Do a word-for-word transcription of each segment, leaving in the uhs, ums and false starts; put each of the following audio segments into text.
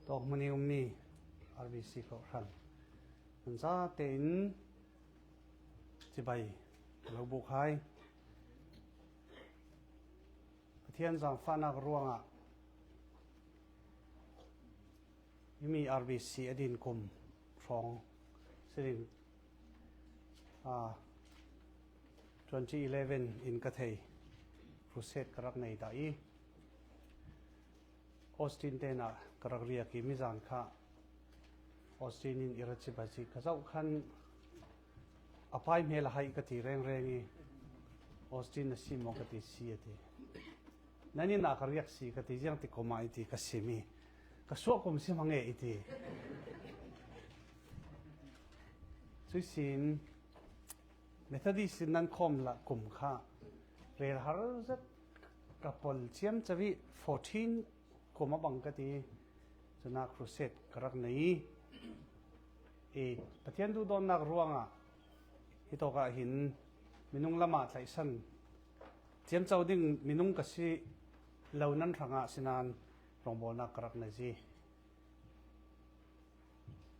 Tawk hmun i ummi R B C kohhran, nan zatein cibai ka lo buk hai. Pathian zangfahnak ruangah himi R B C a din kum hrawng sinin, ah, twenty eleven in ka thei crusade ka rak nei dah i, Austin tenah ka rak riak i, mizan kha Austin in i ra cibai ci ka zoh khan, a pai hmel a haih ka ti rengreng i, Austin na si maw ka ti, si a ti. Nan inn ah ka riak si ka ti, ziang ti kum ah i ti ka sim i, ka suah kum si mang e i ti. Cui sin Methodist in nan khawm lah kum kha rel har zet ka pol ciamco i, fourteen kum a bang ka ti, cunah crusade ka rak nei i, Pathian duhdawtnak ruangah hitawk ah hin minung lamah tlaihsan ciamco ding minung ka si lo nan hrangah sinain rawngbawlnak ka rak nei zi.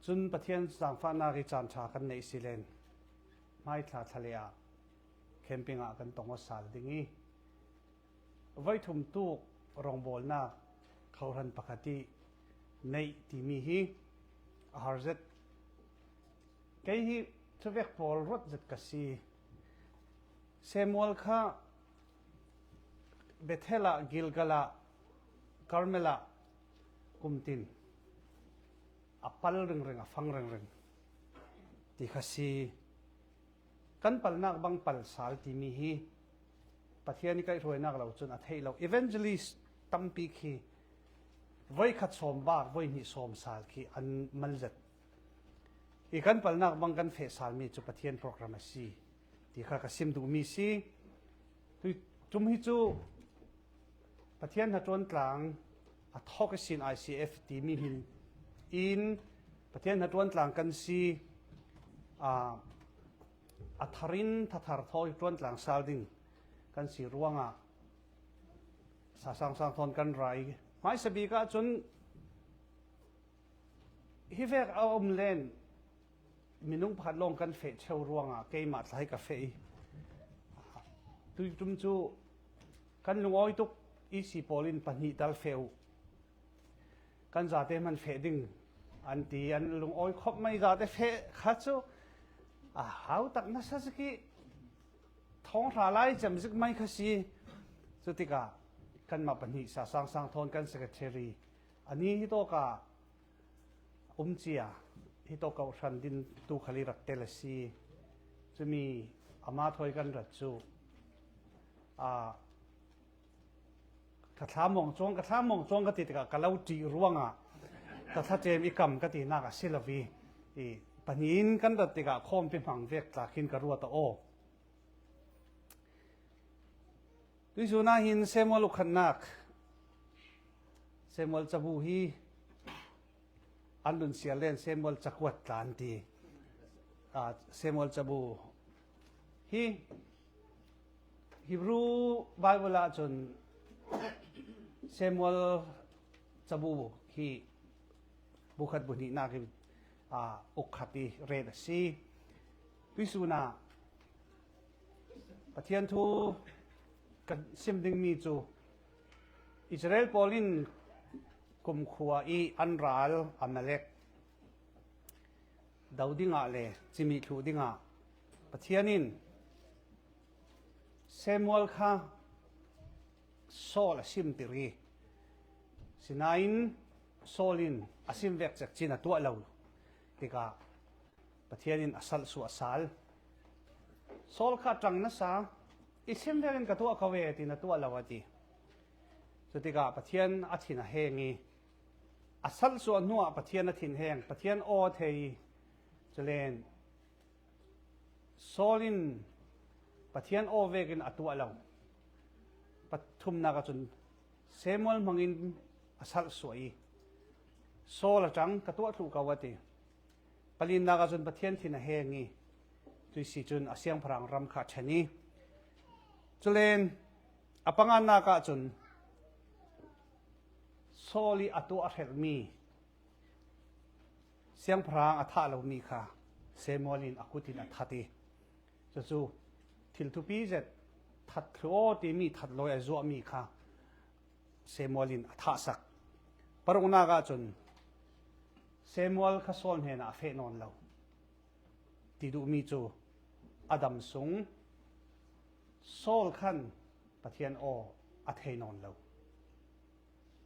Cun Pathian zangfahnak i caan ṭha kan neih si len, hmaithla thlaleh ah camping ah kan tong aw sal ding i, voi thum tuk rawngbawlnak khuahran pakhat i neih timi hi a har zet. Kei hi thuvek pawl ruat zet ka si. Samuel kha Bethel ah, Gilgal ah, Carmel ah kumtin a pal ringring, a fang ringring ti kha si. Kan palnak bang pal sal timi hi Pathian i kaihhruainak lo cun a theih lo. Evangelist tampi khi voi khat sawm bar, voi hnih sawm sal khi an mal zet. I kan palnak bang kan feh salmi cu Pathian program a si ti kha ka sim duhmi si. Tui tum hi cu Pathian hnaṭuan tlang a thawk ihsin I C F timi hin in Pathian hnaṭuan tlang kan si, aa, a tharin thathar thawi ṭuan tlang sal ding kan si ruangah sasang sang thawn kan ra i, hmaisa bik ah cun hi vek a um len minung pakhat lawng kan feh cheu ruangah keimah tlai ka feh i, tui tum cu kan lungawi tuk, E C pawl in pahnih tal feh uh, kan zate hman feh ding an ti, an lungawi khop mai, zate feh kha cu a hau tak nasa zik i thawng hra lai cem zik mai kha si. Cutikah kanmah pahnih sasang sang thawn kan secretary, ani hitawk ah um cia, hitawk kohhran din tu khal i rak tel a si. Cumi ama thawi kan rat cu, aa, ka thla mawng cuang, ka thla mawng cuang ka ti tikah ka lo ṭih ruangah ka thlaṭem i kam ka tinak a si lo i, i pahnih in kan rat tikah khawmpi hmang vek tla khin ka ruat aw. Tuihsun ah hin Samuel ukhatnak, Samuel cabu hi an run siar len Samuel cakuat tla an ti. Aa, Samuel cabu hi Hebrew Bible ah cun Samuel cabu hi bu khat bu hnihnak i, aa, uk khat i ret a si. Tuihsun ah Pathian thu kan sim dingmi cu Israel pawl in kumkhua i an ral Amalek do dingah le cimih thluh dingah Pathian in Samuel kha Saul a simtir i, sinain Saul in a sim vek cek cin a tuah lo tikah Pathian in a salh suah sal. Saul kha a ṭang nasa, i sim vekin ka tuah ko ve, tiin a tuah lo a ti. Cutikah Pathian a thin a heng i, a salh suah hnuah Pathian a thin heng, Pathian aw a thei i, culen Saul in Pathian aw vekin a tuah lo. Pathumnak ahcun Samuel hmangin a salh suah i, Saul a ṭang, ka tuah thluh ko a ti. Palinnak ahcun Pathian thin a heng i, tuisi cun a siangpahrang ram kha a ṭhen i, culen a panganak ahcun Saul i a tuah a hrelhmi Siangpahrang a thah lomi kha Samuel in a kut in a that i, cucu thil thupi zet that thlu aw timi that lawi a zuahmi kha Samuel in a thahsak. Paruknak ahcun Samuel kha Saul hnenah a feh nawn lo ti duhmi cu a dam sung Saul khan Pathian aw a thei nawn lo.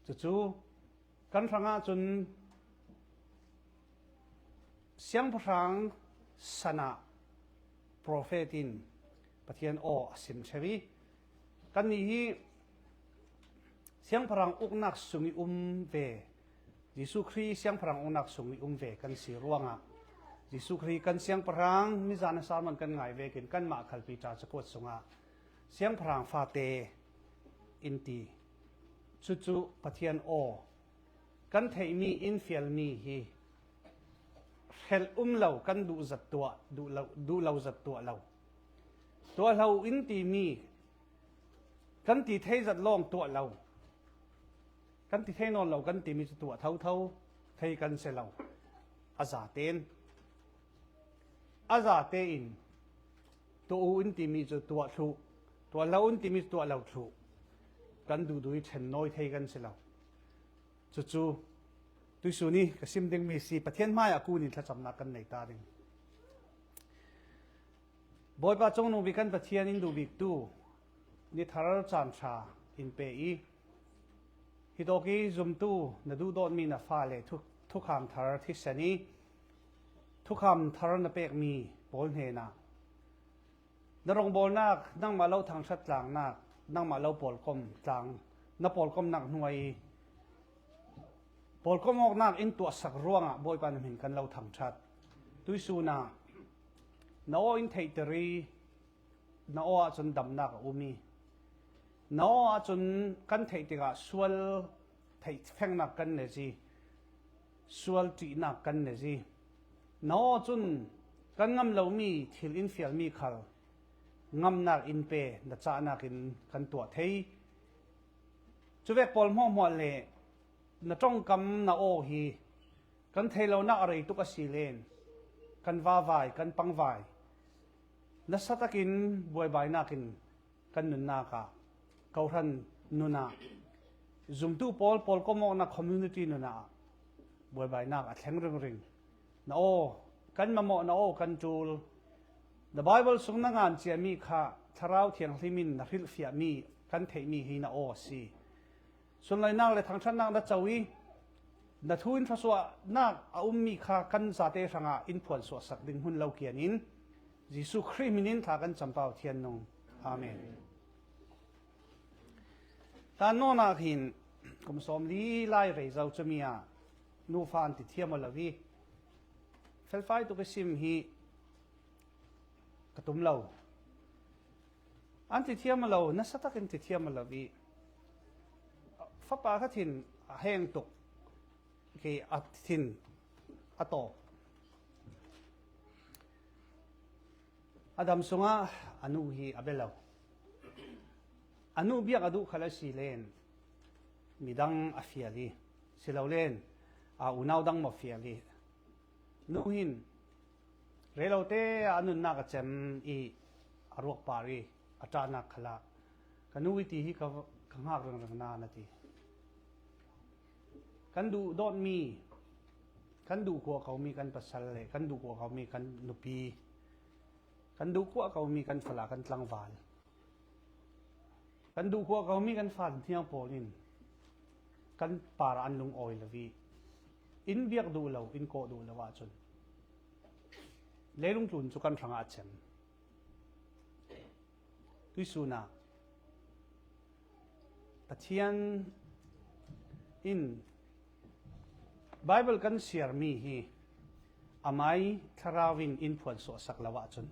Cucu kan hrangah cun siangpahrang sanah profet in Pathian aw a sim ṭheu i, kannih hi siangpahrang uknak sung i um ve, Jesuh Khrih siangpahrang uknak sung i um ve kan si ruangah, Jesuh Khrih kan siangpahrang, mizan a sermon kan ngai vekin kanmah khalpi ṭa cakuat sungah siangpahrang fate in ti. Cucu Pathian aw kan theihmi, in fialmi hi hrelh um lo, kan duh zat tuah, duh lo, duh lo zat tuah lo. Tuah lo in timi kan ti thei zat lawng tuah lo. Kan ti thei nawn lo kan timi cu tuah thotho thei kan si lo. A zaten, a zatein tuah u in timi cu tuah thluh, tuah lo in timi cu tuah lo thluh. Kan duhduh i ṭhen nawi thei kan si lo. Cucu tuihsun i ka sim dingmi si, Pathian hmaiah kun in thlacamnak kan nei ta ding. Bawipa Cungnung Bik kan Pathian in duh biktu ni thar caan ṭha in pe i, hitawk i zumtu na duhdawtmi na fale thu-, thukham thar thisen i thukham thar na pekmi pawl hnenah na rawngbawlnak, nangmah lo thangṭhat tlangnak, nangmah lo pawlkom tlang, na pawlkomnak hnuai i pawlkom awknak in tuahsak ruangah Bawipa na hmin kan lo thangṭhat. Tuihsun ah na aw in theihter i, na aw ahcun damnak a um i, na aw ahcun kan theih tikah sual theih fengnak kan nei i, sual ṭihnak kan nei i, na aw cun kan ngam lomi thil in fialmi khal ngamnak in pe, na cahnak in kan tuah thei. Cuvek pawl hmuahhmuah le na ṭongkam na aw hi kan thei lonak a rei tuk a si len kan vavai, kan pangvai nasa takin buaibainak in kan nunnak ah, kohran nun ah, zumtu pawl, pawlkom awknak community nun ah buaibainak a thleng ringring. Na aw kan mamawh, na aw kan ṭul, na Baibal sung na ngan ciami kha Thlarau Thianghlim in na hrilhfiahmi kan theihmi hi na aw a si. Sunlawinak le thangṭhatnak na co i, na thu in thluasuahnak a ummi kha kan zate hrangah in phuansuahsak ding hmun lo kian in, Jesuh Khrih hmin in thla kan cam Pathian nung. Amen. Hlan nawnah hin kum sawmli lai rei zo cumi ah nufa an ti thiam aw lo i, felfai tuk i sim hi ka tum lo. An ti thiam aw lo, nasa takin ti thiam aw lo i, fapa kha thin a heng tuk, khi a thin a tawk. A dam sungah a nu hi a bia lo. A nu biak a duh khal a si len midang a fial i, si lo len a unau dang maw fial i, nu hin rei lote a nunnak a cem i a ruak par i a ṭahnak khalah ka nu i ti hi ka, ka hngak ringring na na ti. Kan duh dawtmi, kan duh kuah komi kan pasal le kan duh kuah komi kan nupi, kan duh kuah komi kan fala kan tlangval, kan duh kuah komi kan fa hniang pawl in kan par an lungawi lo i, in biak duh lo, in kawh duh lo ahcun leilung tlun cu kan hrangah a cem. Tuihsun ah Pathian in Baibal kan siarmi hi amai thlarau in in phuansuahsak lo ahcun,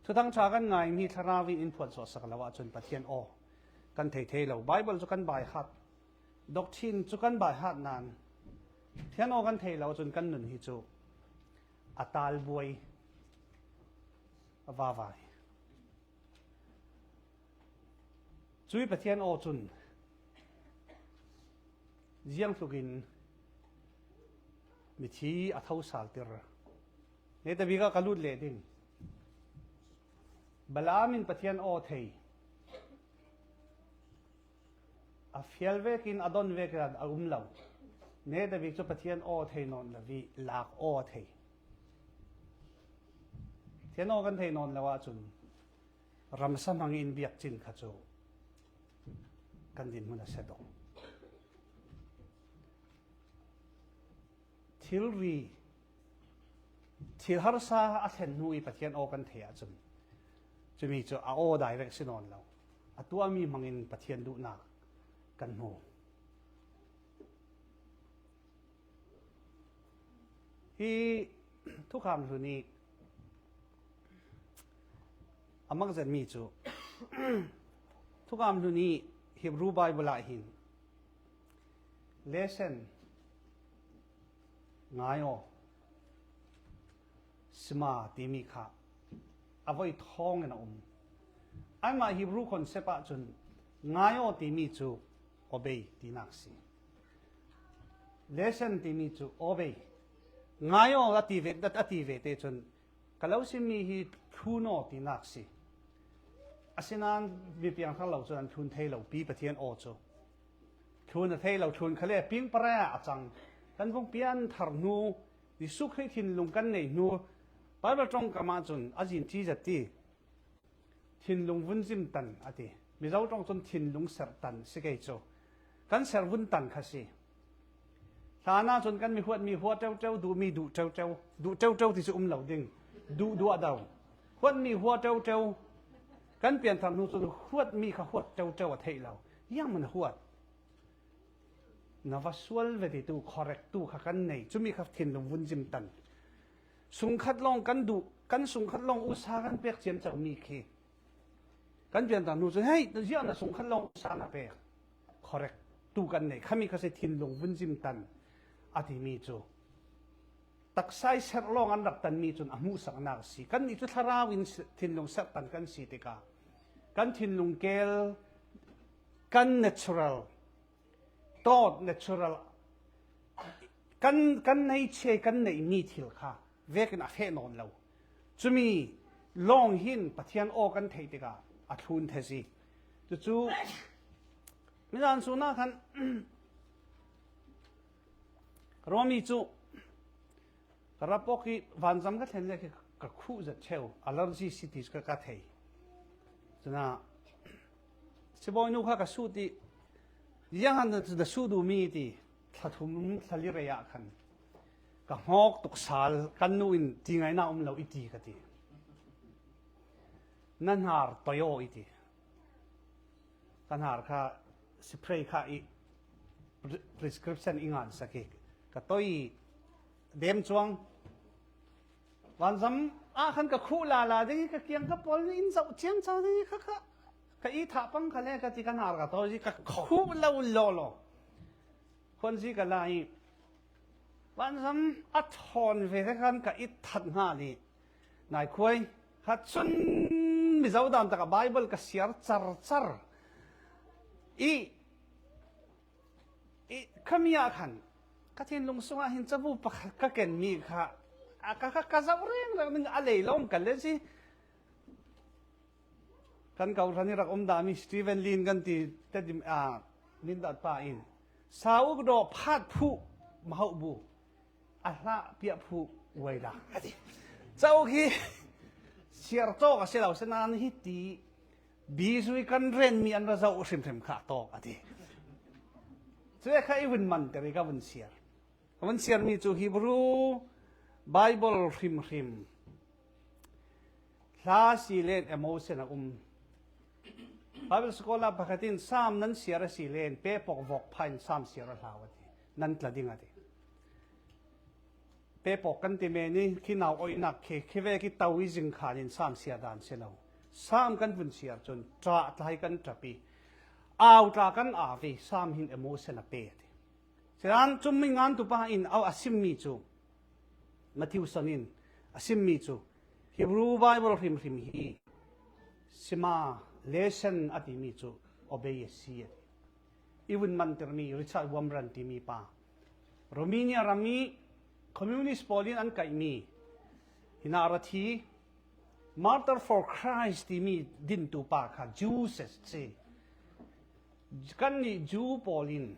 thuthang ṭha kan ngaimi thlarau in in phuansuahsak lo ahcun Pathian aw kan thei thei lo. Baibal cu kan baihat, doctrine cu kan baihat nain Pathian aw kan thei lo ahcun kan nun hi cu a talbuai, a vavai. Cui Pathian aw cun ziangtlukin Mithi a tho saltir. Netabika ka lut leh ding. Balaam in Pathian aw thei. A fial vekin a don vekin a um lo. Netabik cu Pathian aw thei nawn lo i lak aw thei. Pathian aw kan thei nawn lo ahcun ramsa hmangin biakcin kha cu kan dinhmun a set awk. Thilri, thil harsa a thlen hnu i Pathian aw kan thei ahcun cumi cu a aw direct si nawn lo. A tuahmi hmangin Pathian duhnak kan hmu. Hi thukham hlu nih a makzetmi cu thukham hlu nih Hebrew Bible ah hin lesson ngai aw, sima timi kha a voi thawngin a um. Anmah Hebrew concept ahcun ngai aw timi cu obey tinak si. Lesson timi cu obey. Ngai aw a ti ve, a ti ve te cun ka lo simmi hi thlun aw tinak si. Asinain mi piangthar lo cun an thlun thei lo pi Pathian aw cu. Thlun a thei lo, thlun khale pingpara a cang. Kan vung pian thar hnu, Jesuh Khrih thinlung kan neih hnu, Bible ṭongkam ahcun a zin ṭi zet ti. Thinlung vun zim tan a ti. Mizo ṭong cun thinlung serh tan si kei cu. Kan serh vun tan kha si. Hlan ahcun kan mi huatmi hua ṭeuṭeu, duhmi duh ṭeuṭeu, duh ṭeuṭeu ti cu um lo ding. Duh duah do. Huatmi hua ṭeuṭeu. Kan pianthar hnu cun huatmi kha huat ṭeuṭeu a theih lo. Ziangman a huat. Na va sual ve ti tu, correct tu kha kan nei. Cumi kha thinlung vun zim tan. Sungkhat lawng kan duh, kan sungkhat lawng usa kan pek ciamco mi khi kan pianthar hnu cun, "Hei, ziah na sungkhat lawng usa na pek?" Correct tu kan nei. Khami kha si thinlung vun zim tan a timi cu. Taksa i serh lawng an rak tanmi cun a hmuhsaknak a si. Kannih cu thlarau in si-, thinlung serh tan kan si tikah kan thinlung kel, kan natural, thought natural, kan, kan nature, kan neihmi thil kha vekin a feh nawn lo. Cumi lawng hin Pathian aw kan theih tikah a thlun thei si. Cucu nizan sunah khan Romi cu ka rak pok i vanzam ka thlen le khi ka khuh zet ṭheu, allergy si ti cu ka, ka thei. Cunah sibawinu kha ka sut i, "Ziangah na, na sut duhmi?" ti, "Thla thum, thla li rei ah khan ka hngawk tuk sal, kan nu in ti ngaihnak um lo i ti," ka ti. "Na hnar toi aw," i ti. Ka hnar kha spray kha i pre-, prescription i ngansak i ka toi i dem cuang. Vanzam ah khan ka khuh lala ding i ka kiang ka pawl nih in zoh ciamco ding i kha, kha, ka i thah pang kha le ka ti, ka hnar ka toi i ka khuh lo lawlaw. Khuanzi ka la i vanzam a thawn ve khan ka i that hnga li. Naikhuai kha cun mizo dan taka Bible ka siar carcar i, i khami ah khan ka thinlung sungah hin cabu pakhat ka kenmi kha a ka, ka, ka zoh rengreng ding a lei lawm ka le si. Kan kawhhran i rak um dahmi Stephen Lin kan ti Tedim, ah, Mindat pa in, "Sauk dawh phat phuh mahoh bu, a hlah piah phuh uai dah," a ti. Cauk hi siar tawk a si lo, sinain hiti bizui kan renmi an ra zoh hrimhrim kha a tawk a ti. Cule kha i vun manter i ka vun siar. Ka vun siarmi cu Hebrew Bible hrimhrim hla si len emotion a um. Bible scholar pakhat in Psalm nan siar a si len, pepok vok pha in Psalm siar a hlau a ti. Nan tla ding a ti. Pepok kan ti men i khi nau oihnak khi, khi vek i to i zing khan in Psalm siar dan si lo. Psalm kan vun siar cun ṭah tla hi kan ṭap i au tla kan au i Psalm hin emotion a pe a ti. Sinan cumi ngantu pa in a, a simmi cu, Matthew son in a simmi cu, Hebrew Bible hrimhrim hi sima, lesson a timi cu obey a si a ti. I vun mantermi Richard Wurmbrand timi pa, Romania ram i Communist pawl in an kaihmi, hinah ra thi, Martyr for Christ timi dintu pa kha Judas si. Kannih Jew pawl in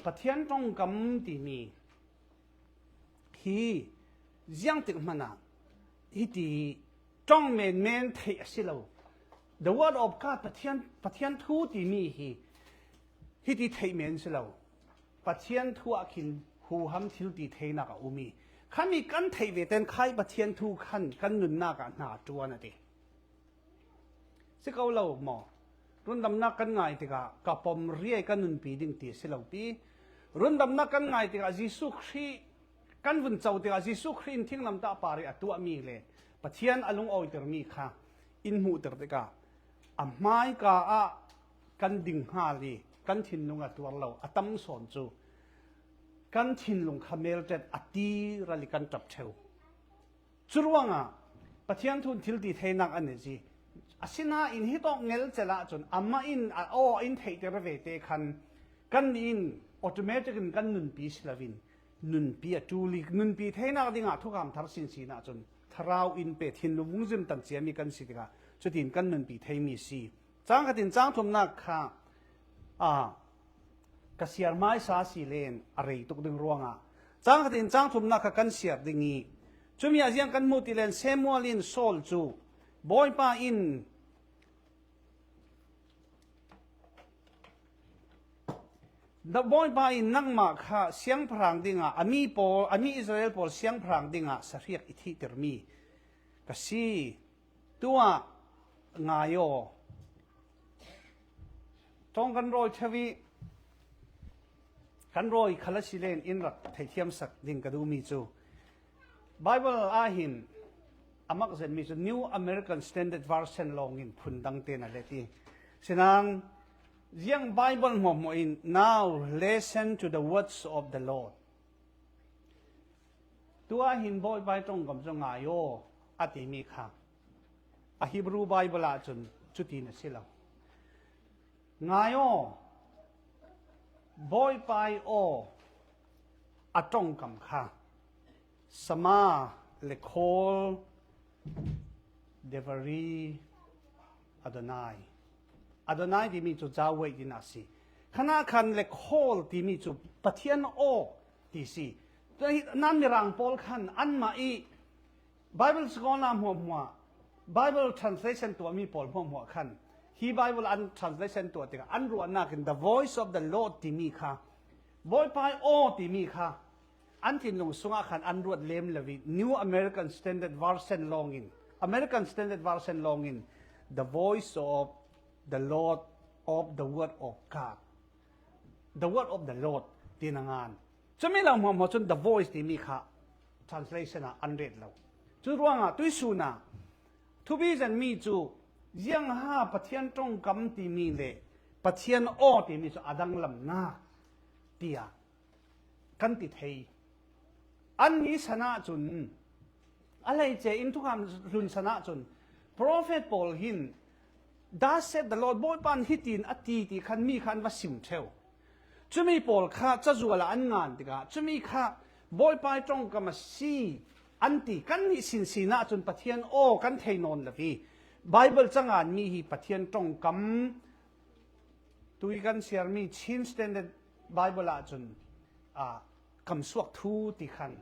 Pathian ṭongkam timi hi ziangtik hmanah hiti ṭong menmen theih a si lo. The word of God, Pathian, Pathian thu timi hi hiti theih men si lo. Pathian thu ah khin huham thil ti theinak a um i, khami kan theih ve ten khai Pathian thu khan kan nunnak ah hna ṭuan a ti. Si ko lo maw? Rundamnak kan ngai tikah ka pom riai ka nunpi ding ti si lo pi. Rundamnak kan ngai tikah Jesuh Khrih kan vun co tikah Jesuh Khrih in thinglamtah par i a tuahmi le Pathian a lungawitermi kha in hmuhter tikah a hmaika ah kan ding hngal i kan thinlung a tuar lo a tam sawn cu kan thinlung kha melṭet a ti ral i kan ṭap ṭheu. Curuangah Pathian thu in thil ti theinak a nei si. Asinain hitawk ngelcel ahcun amah in a aw in theihter vete khan kannih in automatic in kan nunpi si loin nunpi a ṭul i nunpi theinak dingah thukam thar sinsin ahcun thlarau in pe thinlung vungzin tan ciami kan si tikah cutin kan nunpi theimi si. Cang khatin cang thumnak kha, aa, ka siar hmaisa si len a rei tuk ding ruangah cang khatin cang thumnak kha kan siar ding i, cumi ah ziang kan hmuh ti len Samuel in Saul cu Bawipa in, Bawipa in nangmah kha siangpahrang dingah a mi pawl, a mi Israel pawl siangpahrang dingah sahriak i thihtermi ka si. Tuah ngai aw. Ṭong kan rawi ṭheu i kan rawi khal a si len in rak theithiamsak ding ka duhmi cu Bible ah hin a mak zetmi cu New American Standard Version lawngin phundang tein a let i, sinain ziang Bible hmuahhmuah in, "Now listen to the words of the Lord." Tuah hin Bawipa ṭongkam cu ngai aw a timi kha a Hebrew Bible ahcun cutin a si lo. Ngai aw, Bawipa aw a ṭongkam kha Shema le Kol Devari Adonai. Adonai timi cu Yahweh tinak a si. Khanah khan le Kol timi cu Pathian aw ti si. Nan Mirang pawl khan anmah i Bible scholar hmuahhmuah, Bible translation tuahmi pawl hmuahhmuah khan hi Bible an translation tuah tikah an ruahnak in the voice of the Lord timi kha, Bawipa aw timi kha an thinlung sungah khan an ruat lem lo i New American Standard Version lawngin, American Standard Version lawngin the voice of the Lord, of the word of God. The word of the Lord tiin a ngan. Cumi lo hmuahhmuah cun the voice timi kha translation ah an ret lo. Cu ruangah tuihsun ah thupi zenmi cu ziangha Pathian ṭongkam timi le Pathian aw timi cu a danglamnak tiah kan ti thei. Annih san ahcun a hleice in thukam hlun san ahcun prophet pawl hin "Thus said the Lord," Bawipa in hitin a ti ti khan mi kha an va sim ṭheu. Cumi pawl kha cazual ah an ngan tikah cumi kha Bawipa ṭongkam a si an ti. Kannih sinsin ahcun Pathian aw kan thei nawn lo i Bible canganmi hi Pathian ṭongkam tui kan siarmi Chin Standard Bible ahcun, aa, kamsuak thu ti khan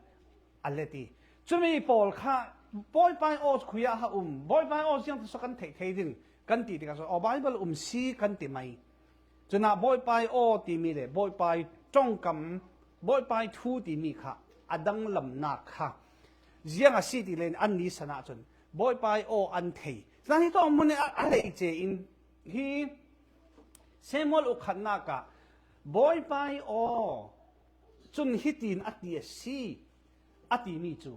a let i, cumi pawl kha Bawipa aw khui ah a um, Bawipa aw ziangtasa kan theih thei ding kan ti tikah cun, aw, Bible um si kan ti mai. Cunah Bawipa aw timi le Bawipa ṭongkam, Bawipa thu timi kha a danglamnak kha ziang a si ti len annih san ahcun Bawipa aw an thei. Cun hi tawng hmun i a, a hleice in hi Samuel ukhatnak ah Bawipa aw cun hitin a ti a si a timi cu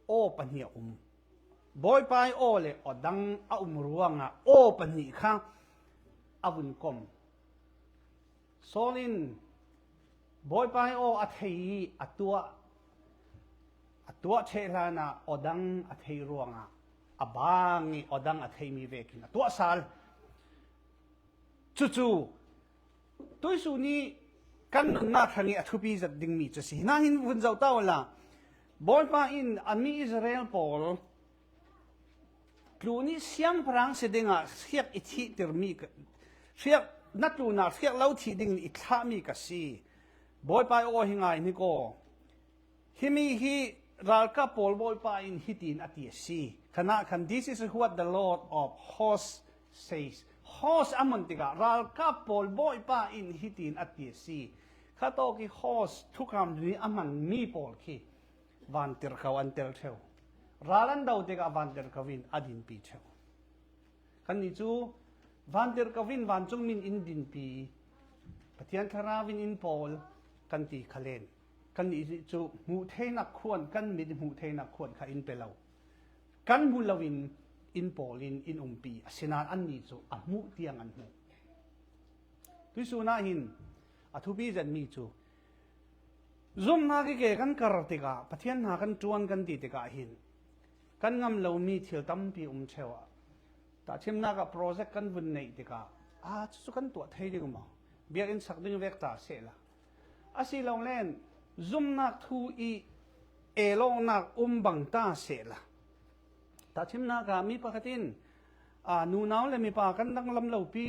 aw pahnih a um. Bawipa aw le aw dang a um ruangah aw pahnih kha a vun kom. Saul in Bawipa aw a thei i a tuah, a tuah ṭheh hlanah aw dang a thei ruangah a bang i aw dang a theimi vekin a tuah sal. Cucu tuihsun i kan nunnak hrangih a thupi zet dingmi cu si. Hinah hin vun zoh ta uhla, Bawipa in a mi Israel pawl tluni siangpahrang si dingah hriak i thihtirmi ka, hriak na tlunah hriak lo thih dingin i thlahmi ka si. Bawipa i aw hi ngai hnik aw. Himi hi ralkap pawl Bawipa in hitin a ti a si. Khanah khan, "This is what the Lord of hosts says." Host a hmun tikah ralkap pawl Bawipa in hitin a ti a si. Khatawk i host thukam ni a hmanmi pawl khi vantirhko an tel ṭheu. Ral an do tikah vantirhko in a dinpi ṭheu. Kannih cu vantirhko in vancung min in dinpi, Pathian Thlarau in in pawl kan ti kha len. Kannih cu hmuh theinak khuan, kan mit hmuh theinak khuan kha in pe lo. Kan hmu loin in pawl in in umpi, asinain annih cu a hmuh tiang an hmuh. Tuihsun ah hin a thupi zetmi cu zumhnak i ke kan kar tikah, Pathian hna kan ṭuan kan ti tikah hin kan ngam lomi thil tampi um ṭheu ah, tahchimnak ah project kan vun neih tikah, aa, cucu kan tuah thei ding maw? Biakinn sak ding vek ta sehla, asilole zumhnak thu i elawknak um bang ta sehla, tahchimnak ah mi pakhat in, aa, nunau le mipa kan danglam lo pi,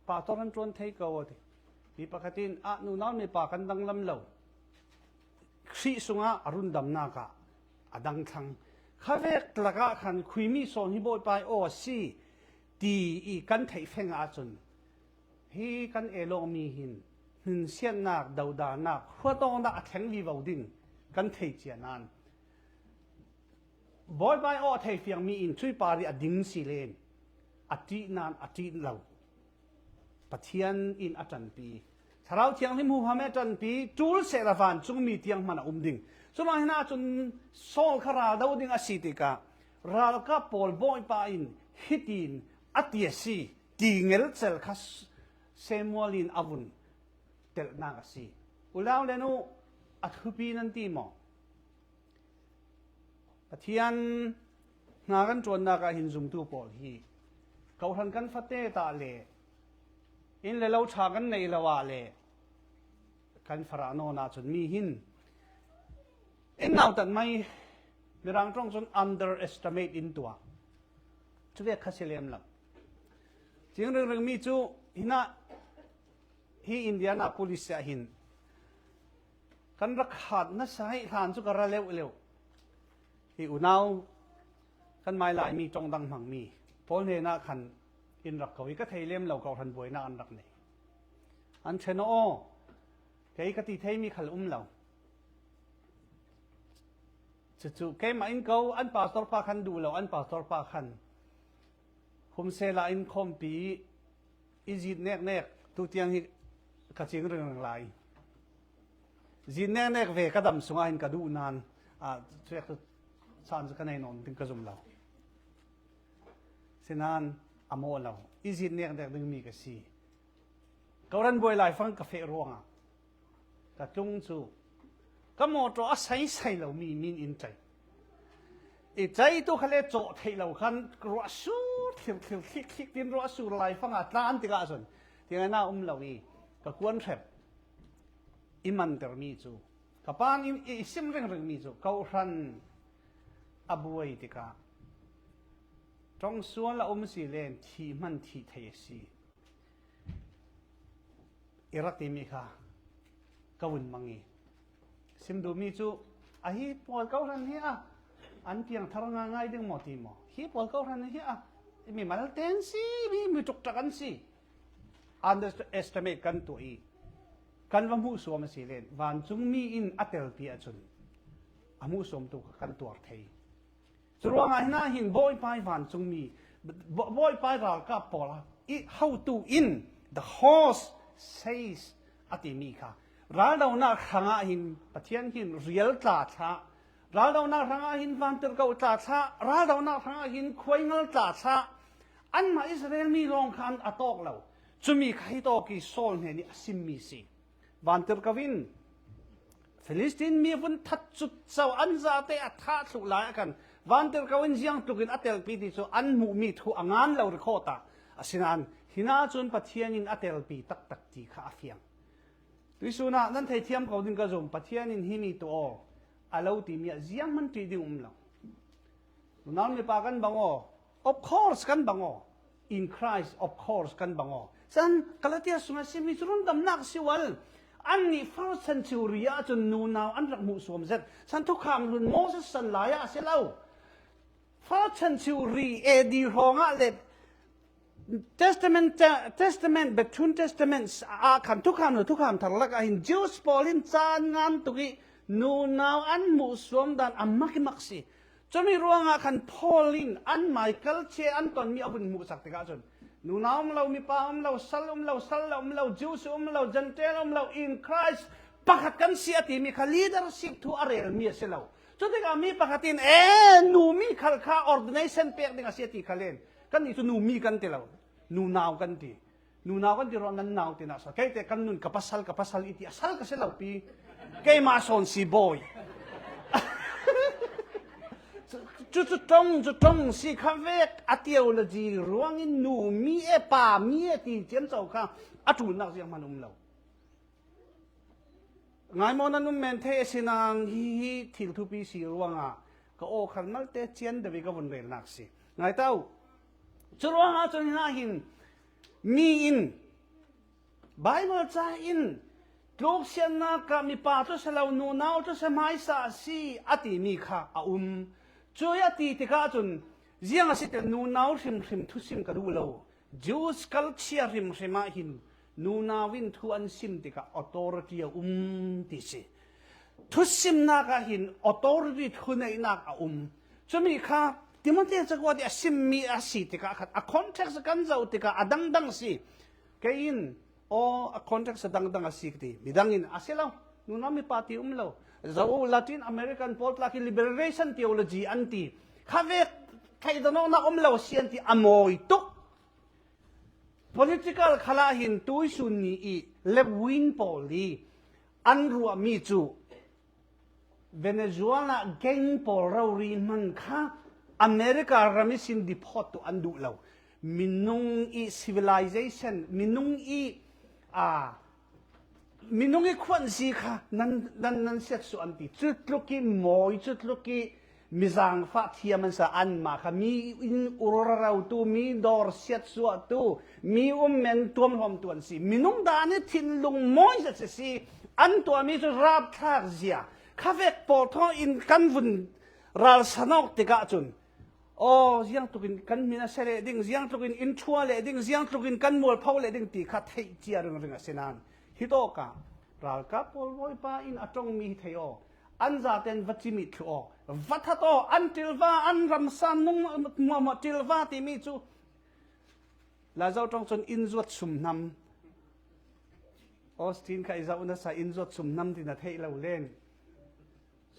pastor an ṭuan thei ko, a ti. Mi pakhat in, ah, nunau mipa kan danglam lo. Khrih sungah a rundamnak ah a dang thlang. Khavek tlakah khan khuimi sawn hi Bawipa i aw a si ti i kan theih feng ahcun, hi kan elawkmi hin hminsiatnak, dodanak, huatawknak a thleng vivo ding kan thei cia nain, Bawipa i aw a thei fiangmi in cuih par i a ding si len a ṭih nain a ṭih lo. Pathian in a ṭanpi, Thlarau Thianghlim huham he ṭanpi ṭul sehla vancungmi tiang hman a um ding. Cumah hin ahcun Saul kha ral do ding a si tikah ralkap pawl Bawipa in hitin a ti a si ti ngelcel kha Samuel in a vun telhnak a si. Ulau le nu, a thupi nan ti maw? Pathian hna kan ṭuannak ah hin zumtu pawl hi, kohhran kan fate tah le inn le lo ṭha kan neih lo ah le kan farah nawn ahcun mi hin in nautat mai, Mirang ṭong cun underestimate in tuah. Cuvek kha si lem lo. Cing ringring mi cu hinah hi Indianapolis ah hin kan rak khat nasa hi hlan cu ka ra leuh leuh. Hi unau kan mai laimi ṭong dang hmangmi pawl hnenah khan in rak ko i ka thei lem lo, kohhran buainak an rak nei. An ṭhen aw, kei ka ti theimi khal um lo. Cucu keimah in ko, an pastor pa khan duh lo, an pastor pa khan humsela in khawmpi i zit neknek, tutiang hi ka cing ringring lai. Zit neknek ve ka dam sungah hin ka duh nain, ah, cuek cu caan cu ka nei nawn ding ka zum lo. Sinain a mawh lo, i zit neknek dingmi ka si. Kohhran buai laifang ka feh ruangah ka tlung cu ka mawṭaw a saisai lomi min in ṭai. I ṭai tu kha le cawh theih lo khan ruah sur thlir thlir thlik thlik tin ruah sur laifang ah tlan tikah cun tingana um lo i ka kuan hrep i mantermi cu ka pan i, i sim ringringmi cu kohhran a buai tikah ṭong sual a um si len thih hman thih thei a si. I rak timi kha ka vun mang i sim duhmi cu, a hi pawl kohhran hi a an piangthar ngaingai ding maw ti maw? Hi pawl kohhran hi a mimal ten si, mi, mi ṭukṭak an si. Underestimate kan tuah i kan va hmuhsuam a si len vancungmi in a telpi ahcun a hmuhsuamtu kha kan tuar thei. Curuangah hinah hin Bawipa i vancungmi, Ba-, Bawipa i ralkap pawl i hotu in, the host says, a timi kha raldonak hrangah hin Pathian hin rial tla thlah, raldonak hrangah hin vantirhko tla thlah, raldonak hrangah hin khuaingal tla thlah, anmah Israel mi lawng kha an a tawk lo. Cumi kha hi tawk i Saul hnen i a simmi si. Vantirhko in Filistin mi a vun that cutco an zate a thah thluh lai ah khan vantirhko in ziang tlukin a telpi ti cu an hmuhmi thu a ngan lo record ah, asinain hinah cun Pathian in a telpi taktak ti kha a fiang. Tuisunah nan thei thiam ko ding ka zum, Pathian in himi tuah aw a lo timi ah zianghman ṭih ding um lo. Nunau mipa kan bang aw, of course kan bang aw. In Christ, of course kan bang aw. San Galatia sungah sim hi cu rundamnak si ual. Annih first century ah cun nunau an rak hmuh suam zet. San thukham hlun Moses san lai ah a si lo. First century A D hrawngah le Testament, Testament, between Testaments ah khan thukham le thukham thar lakah hin Jews pawl in caan ngan tuk i nunau an hmuh suam dan a mak i mak si. Cumi ruangah khan Paul in an Michael che an tonmi a vun hmuhsak tikah cun nunau um lo, mipa um lo, sal um lo, sal lo um lo, Jews um lo, Gentile um lo, in Christ pakhat kan si a timi kha leadership thu a relmi a si lo. Cutikah mi pakhat in, "E, numi khal kha ordination pek ding a si," a ti khal in, kannih cu numi kan ti lo, nunau kan ti. Nunau kan ti ruang nan nau ti nasa. Keite kan nun ka pasal, ka pasal i ti a sal ka si lo pi. Keimah sawn si bawi. Cu cu ṭong, cu ṭong si kha vek a theology ruangin numi e, pami e ti ciamco kha a ṭulnak zianghman um lo. Ngaimawh nan um men thei a si nang hi, hi thil thupi si ruangah ka aw khal malte cian deuh i ka vun relnak si. Ngai ta uh. Cu ruangah cun hna hin mi in Baibal ca in tluksiatnak ah mipa cu si lo, nunau cu si hmaisa a si a timi kha a um. Cui a ti tikah cun ziang a si ti nunau hrimhrim thusim ka duh lo. Jews culture hrimhrim ah hin nunau in thu an sim tikah authority a um ti si. Thusimnak ah hin authority thuneihnak a um. Cumi kha Timothy cakuat i a simmi a si tikah khan a context kan zoh tikah a dangdang si. Kei in aw a context a dangdang a si ka ti. Midang in a si lo. Nunau mipa ti um lo. Zoh Latin American pawl tla khi liberation theology an ti. Kha vek thleidanawknak um lo si an ti a mawi tuk. Political khalah hin tuisun ni i left wing pawl i an ruahmi cu Venezuela gang pawl rori hman kha America ram ihsin deport tu an duh lo. Minung i civilization, minung i, a, minung i khuanzi kha nan, nan, nan siatsuah an ti. Cutluk i mawi, cutluk i mi zaangfah thiam an sa, anmah kha mi in ur rautu, mi dawr siatsuahtu, mi um men tuamhlawmtu an si. Minung dan i thinlung mawi zet si si, an tuahmi cu rapthlak zia. Kha vek pawl thaw in kan vun ralsan awk tikah cun, aw, ziangtlukin kan hmin a si leh ding, ziangtlukin in ṭhua leh ding, ziangtlukin kan mualpho leh ding ti kha theih cia ringring a si nain, hi tawkah ralkap pawl Bawipa in a ṭongmi hi thei aw, an zaten va cimit thlu aw, va that aw, an ṭilva, an ramsa nung hmuahhmuah ṭilva timi cu Laizo ṭong cun inn zuat sum hnam. Austin kha i zoh nasa inn zuat sum hnam ti na theih lo len.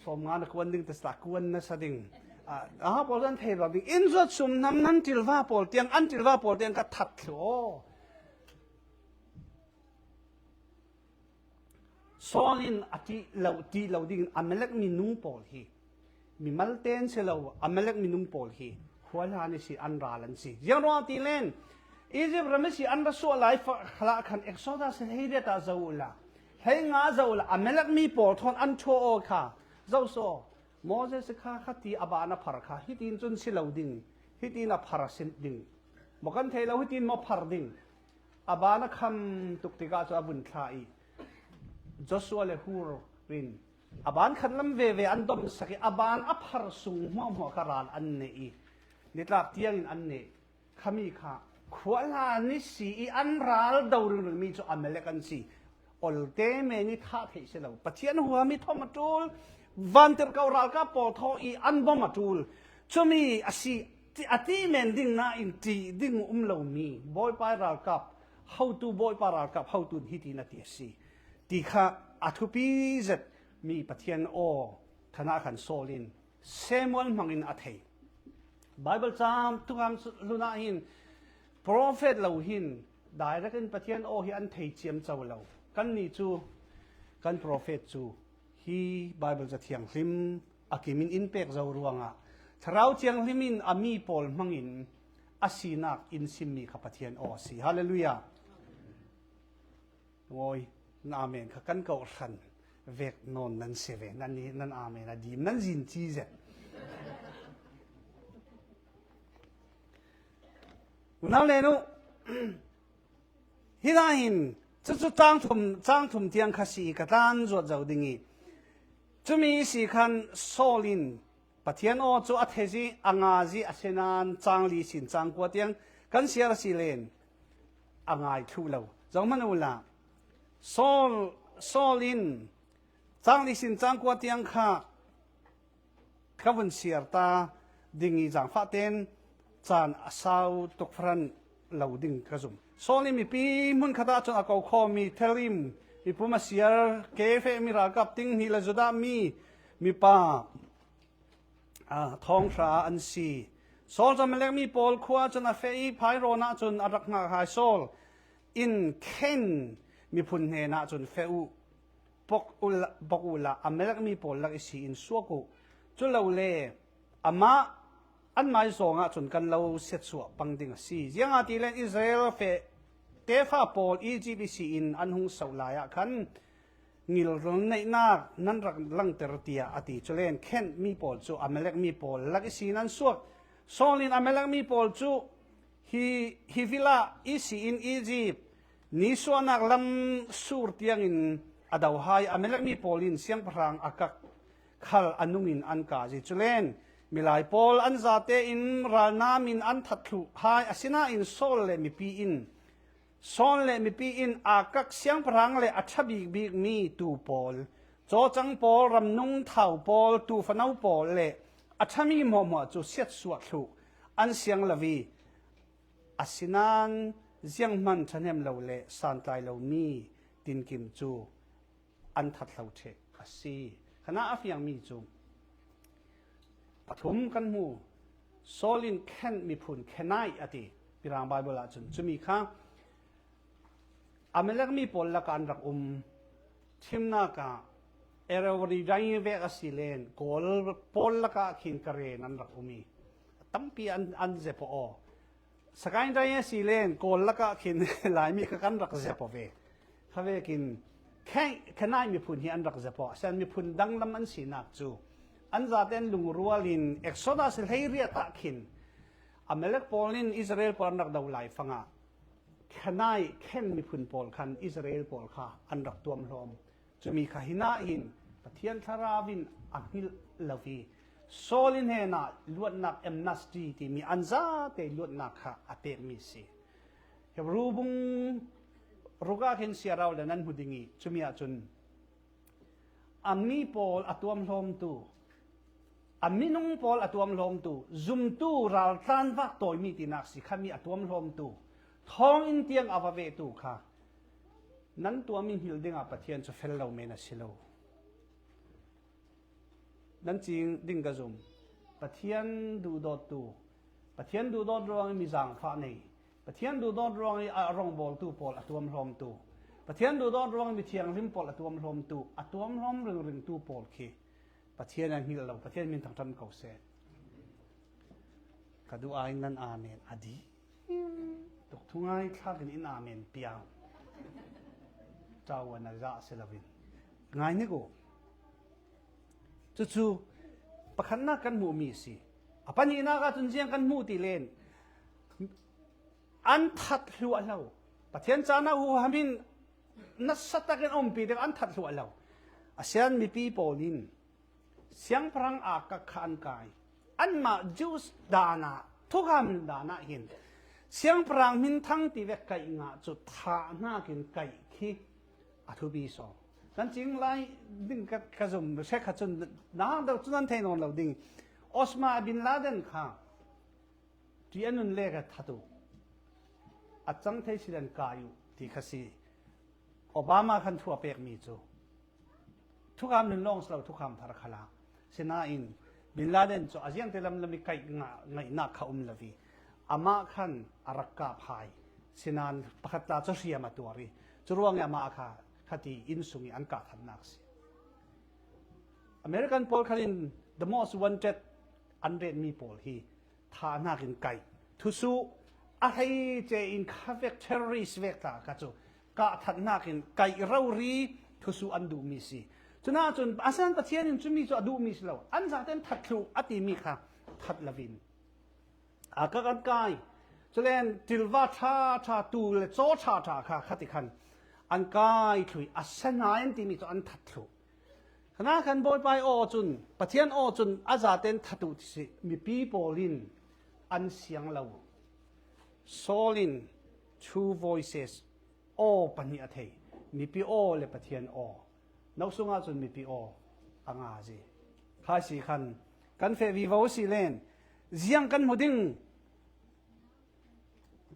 Sawmnga na kuan ding tasa kuan nasa ding. Ah, aha pawl an thei lo ding. Inn zuat sum hnam nan ṭilva pawl tiang, an ṭilva pawl tiang ka that thlu aw. Saul in a ṭih lo, ṭih lo dingin Amalek minung pawl hi, mimalte an si lo, Amalek minung pawl hi khuahlan ihsin an ral an si. Ziang ruang ti len, Egypt ram ihsin an ra suah lai fa-, khalah khan Exodus hleiriat ah zoh uhla, hleinga zoh uhla, Amalek mi pawl thawn an ṭhuah aw kha zoh saw. Moses kha khati a ban a phar kha hitin cun si lo ding, hitin a phar a si ding. Maw kan thei lo, hitin maw phar ding. A ban a kham tuk tikah cun a vun thla i Joshua le Hur in a ban khan lam veve an domsak i a ban a phar sung hmuahhmuah kha ral an neh i nitlak tiangin an neh. Khami kha khuahlan i si i an ral do ringringmi cu Amalek an si. Olte men i thah theih si lo. Pathian huam i thawm a ṭul, vantirhkoh ralkap pawl thaw i an bawm a ṭul. Cumi a si, ti-, a ti men ding nain ṭih ding um lomi Bawipa i ralkap hotu, Bawipa ralkap hotu in hitin a ti a si ti kha a thupi zet mi Pathian aw khanah khan Saul in Samuel hmangin a thei. Baibal caam thukham hlun ah hin profet lo hin direct in Pathian aw hi an thei ciamco lo. Kannih cu kan profet cu hi Baibal ca thianghlim a kimin in pek zo ruangah Thlarau Thianghlim in a mi pawl hmangin a sinak in simmi kha Pathian aw a si. Hallelujah. Ngawi. Nan amen kha kan koh hran vek nawn nan si ve. Nan, nan amen a dim nan zin ci zet. Unau le nu, hi lai hin, cucu cang thum, cang thum tiang kha si i ka tlan zuat zo ding i, cumi si khan Saul in Pathian aw cu a thei zih, a nga zih, a si nan cang li sin cang kua tiang kan siar si len a ngai thluh lo. Zohman uhla, Saul, Saul in cang li sin cang kua tiang kha ka vun siar ta ding i zangfah ten caan a sau tuk faran lo ding ka zum. Saul in mipi hmun khat ah cun a ko khawm i Telaim mipum a siar, Kefeh mi ralkap ting hnih le Judah mi mipa, aa, thawng hra an si. Saul cu Amalek mi pawl khua cun a feh i Phai rawn ah cun a rak hngak hai. Saul in Khen miphun hnenah cun, "Feh uh, bok uhla, bok uhla, Amalek mi pawl lak i si in suak uh. Culole amah anmai zawng ah cun kan lo siatsuah pang ding a si. Ziangahtile Israel feh tefa pawl Egypt i si in an hung sauh lai ah khan ngilneihnak nan rak langter," tiah a ti. Culen Khen mi pawl cu Amalek mi pawl lak i si in an suak. Saul in Amalek mi pawl cu hi, hi vilah i si in Egypt nisuahnak lam sur tiangin a do hai. Amalek mi pawl in siangpahrang Agag khal a nung in an kah zih. Culen milai pawl an zate in ralnam in an that thluh hai. Asinain Saul le mipi in, Saul le mipi in Agag siangpahrang le a ṭha bikbik mi tuu pawl, cawcang pawl, ramnung thau pawl, tuufano pawl le a ṭhami hmuahhmuah cu siatsuah thluh an siang lo i, asinain zianghman ṭhahnem lo le santlai lomi tinkim cu an that hlo ṭheh a si. Khanah a fiangmi cu pathum kan hmu. Saul in Khen miphun, Khenai a ti, Pirang Baibal ah cun cumi kha Amalek mi pawl lakah an rak um. Thimnak ah Arabah Ridang vek a si len, Kawl pawl lakah khin Karen an rak um i, tampi an, an zepawh aw. Sagaing Ridang a si len, Kawl lakah khin Laimi kha kan rak zepawh ve. Kha vekin Khe-, Khenai miphun hi an rak zepawh. Asian miphun danglam an sinak cu an zaten lungrual in Exodus hleiriat ah khin Amalek pawl in Israel pawl an rak do lai fangah Khenai, Khen miphun pawl khan Israel pawl kha an rak tuamhlawm. Cumi kha hinah hin Pathian Thlarau in a hngilh lo i, Saul i hnenah luatnak, amnesty timi an zate luatnak kha a pekmi si. Hebru bung ruk ah khin siarau le nan hmu ding i, cumi ahcun a mi pawl a tuamhlawmtu, a minung pawl a tuamhlawmtu, zumtu, raltlan vak tawimi tinak si khami a tuamhlawmtu, thawnginn tiang a va vehtu kha nan tuahmi hngilh dingah Pathian cu fel lo men a si lo. Nan cing ding ka zum. Pathian duhdawttu, Pathian duhdawt ruangin mi zaangfah nei, Pathian duhdawt ruangin a rongbawltu pawl a tuamhlawmtu, Pathian duhdawt ruangin mi thianghlim pawl a tuamhlawmtu, a tuamhlawm ringringtu pawl khi Pathian a hngilh lo, Pathian min thangṭhat ko seh. Ka duh ai nan amen a di. Tuk thungai thlak in in amen piang. Ṭau a na zah si lo in. Ngai nik uh. Cucu pakhatnak kan hmuhmi a si. A pahnihnak ahcun ziang kan hmuh ti len an that hluah lo. Pathian caan ah huham in nasa takin a umpi ding an that hluah lo. Asian mipi pawl in siangpahrang Agag kha an kai. Anmah Jews dan ah, thukham dan ah hin siangpahrang hminthang ti vek kaih ngah cu thahnak in kaih khi a thupi saw. Nan cing lai ding ka, ka zum hrekkhat cun nahang deuh cu nan thei nawn lo ding. Osama bin Laden kha ṭih a nun le ka that uh, a cang thei si len kai uh ti kha si. Obama khan thu a pekmi cu thukham nun lawng si lo, thukham thar kha la. Sinain Bin Laden cu a ziangte lamlam i kaih ngah, ngaihnak kha um lo i, amah khan a rak kap hai. Sinain pakhat tla cu hriam a tuar i, cu ruangah amah kha khati inn sung i an kah thatnak si. American pawl khan in the most wanted an retmi pawl hi thahnak in kaih. Thusuh a hleice in kha vek terrorist vek tla kha cu kah that nakin kaih rori thusuh an duhmi si. Cunah cun a san Pathian in cumi cu a duhmi si lo. An zaten that thluh a timi kha that lovin a kak an kai. Culen tilva ṭha ṭha, tu le caw ṭha ṭha kha khati khan an kai thlui, a sanai an timi cu an that thluh. Khana khan Bawipa aw cun, Pathian aw cun a zaten that uh ti si. Mipi pawl in an siang lo. Saul in two voices, aw pahnih a thei. Mipi aw le Pathian aw. No sungah cun mipi aw a nga zi. Kha si khan kan feh vivo si len ziang kan hmu ding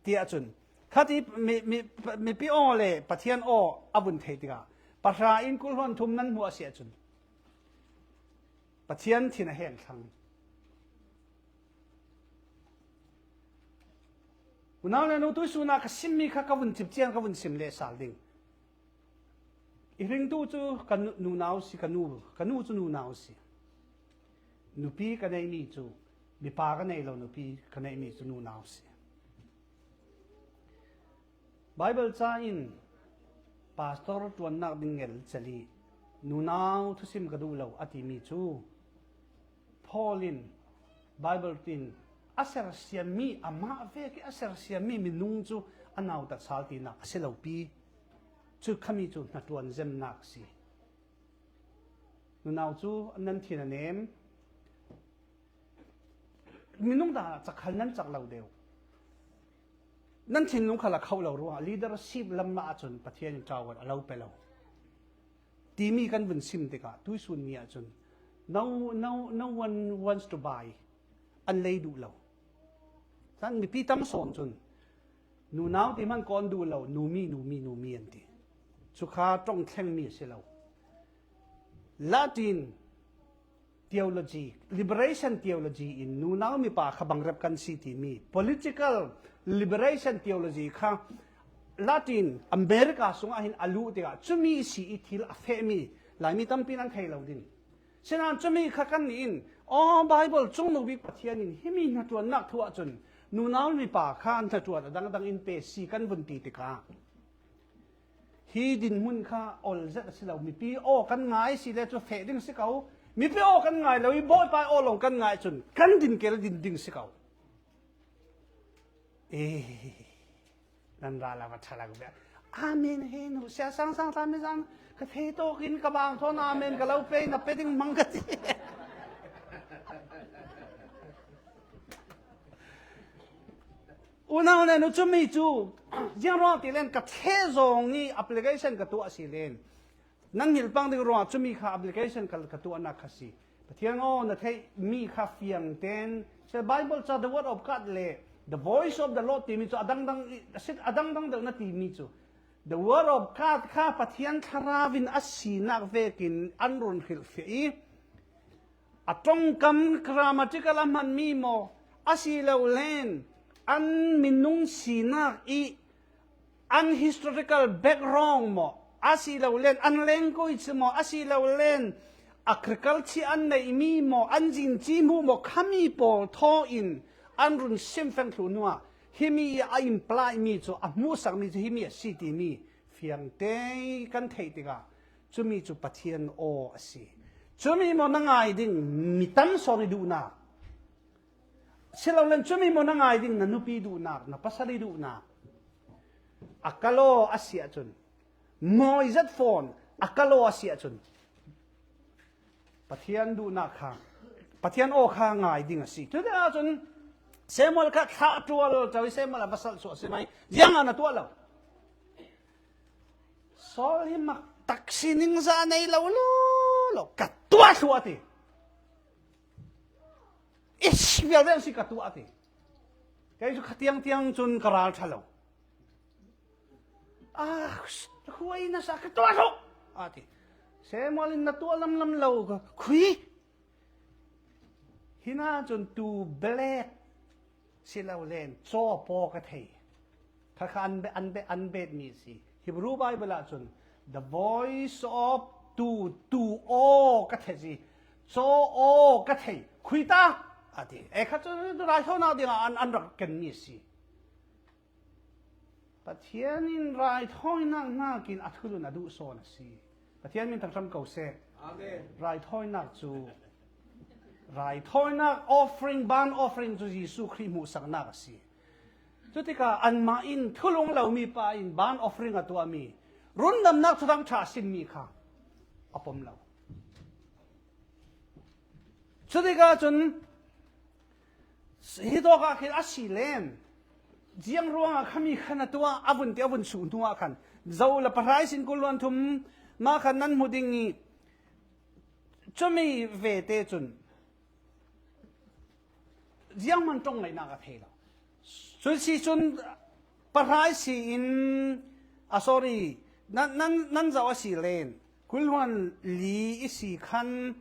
tiah cun, khati mi, mi, mipi aw le Pathian aw a vun thei tikah pahra in kulhluan thum nan hmuh a si ahcun Pathian thin a heng thlang. Unau le nu tuisun ah ka simmi kha ka vun cip ciang ka vun sim leh sal ding. I hringtu cu ka nu, nunau si, ka nu, ka nu cu nunau si. Nupi ka neihmi cu, mipa ka nei lo nupi ka neihmi cu nunau si. Baibal ca in pastor ṭuannak ding ngelcel i nunau thusim ka duh lo a timi cu Paul in Baibal in a sersiammi, amah vek i a sersiammi minung cu a nautat sal tinak a si lo pi. Cu khami cu hnaṭuan zemnak a si. Nunau cu nan thin a nem. Minung dah cak khal nan cak lo deuh. Nan thinlung khal a khoh lo ruangah leadership lam ah cun Pathian in ṭawan a lo pe lo timi kan vun sim tikah tuisun ni ahcun no, no, no one wants to buy, an lei duh lo. Cun mipi tam sawn cun nunau ti hman kawn duh lo, numi, numi, numi an ti. Cu kha ṭong thlengmi a si lo. Latin theology, liberation theology in nunau mipa kha bangrep kan si timi political liberation theology kha Latin America sungah hin a luh tikah cumi si i thil a fehmi Laimi tampi in an thei lo ding. Sinain cumi kha kannih in, aw, Baibal cungnu bik Pathian in himi hnaṭuannak thu ahcun nunau mipa kha hnaṭuan a dangdang in pe si kan vun ti tikah hi dinhmun kha ol zet a si lo. Mipi aw kan ngai si le cu feh ding si ko. Mipi aw kan ngai lo i Bawipa aw lawng kan ngai cun kan din kel din ding si ko. Ee, nan ra la va ṭha lo ve. Amen he nu sia sang sang ta mi zang ka thei tawk in ka bang thawn amen ka lo pe na pe ding mang ka ti. Unau le nu cumi cu ziang ruang ti len ka theh zong i application ka tuah si len nan hngilh pang ding ruangah cumi kha application ka, ka tuahnak kha si. Pathian aw na theih mi kha fiang ten, se Bible ca the word of God le the voice of the Lord timi cu a dangdang i, a sit, a dangdang deuh na timi cu the word of God kha Pathian thlarau in a sinak vekin an run hrilhfiah i, a ṭongkam grammatical a hmanmi maw, a si lo len an minung sinak i an historical background maw, a si lo len an language maw, a si lo len agriculture an neihmi maw, an zinci hmuh maw, khami pawl thaw in an run simfeng thluh hnuah himi a imply mi cu, a hmuhsakmi cu himi a si timi fiangte kan theih tikah cumi cu Pathian aw a si. Cumi maw na ngai ding mi tam sawn i duhnak? Si lo len cumi maw na ngai ding na nupi duhnak, na pasal i duhnak? A kal aw a si ahcun, mawi zat fawn a kal aw a si ahcun Pathian duhnak kha, Pathian aw kha ngai ding a si. Cuti ahcun Samuel kha thlah ṭual co i Samuel a va salh suah a si mai. Ziangah na tuah lo? Saul hi mak tak si ningzah nei lo, lo, lo, ka tuah thluh a ti. Ish, vialte an si ka tuah a ti. Kei cu khatiang tiang cun ka ral ṭha lo. Ah, khuai na sa ka tuah thluh a ti. Samuel in na tuah lamlam lo ka khui. Hinah cun tu belet si lo len caw paw ka thei. Kha kha an be, an be, an bet mi si. Hebrew Bible ah cun the voice of tu, tu aw ka thei si. Caw aw ka thei. Khui ta a ti. E kha cu raithawinak dingah an, an rak ken mi si. Pathian in raithawinak hnakin a thulun a duhsawn a si. Pathian min thangṭhat ko seh. Amen. Raithawinak cu, raithawinak offering, burnt offering cu Jesuh Khrih hmuhsaknak a si. Cutikah anmah in thulung lomi pa in burnt offering a tuahmi, rundamnak thuthang ṭha a simmi kha a pom lo. Cutikah cun, hitawkah khin a si len, ziang ruangah khami khan a tuah, a vun ti, a vun suh hnuah khan, zo le pahrai sin kul luan thum mah khan nan hmu ding i, cumi vete cun zianghman ṭong ngaihnak a thei lo. Cun si cun pahrai si in, a, sorry, nan, nan, nan zoh a si len, kul luan li i si khan,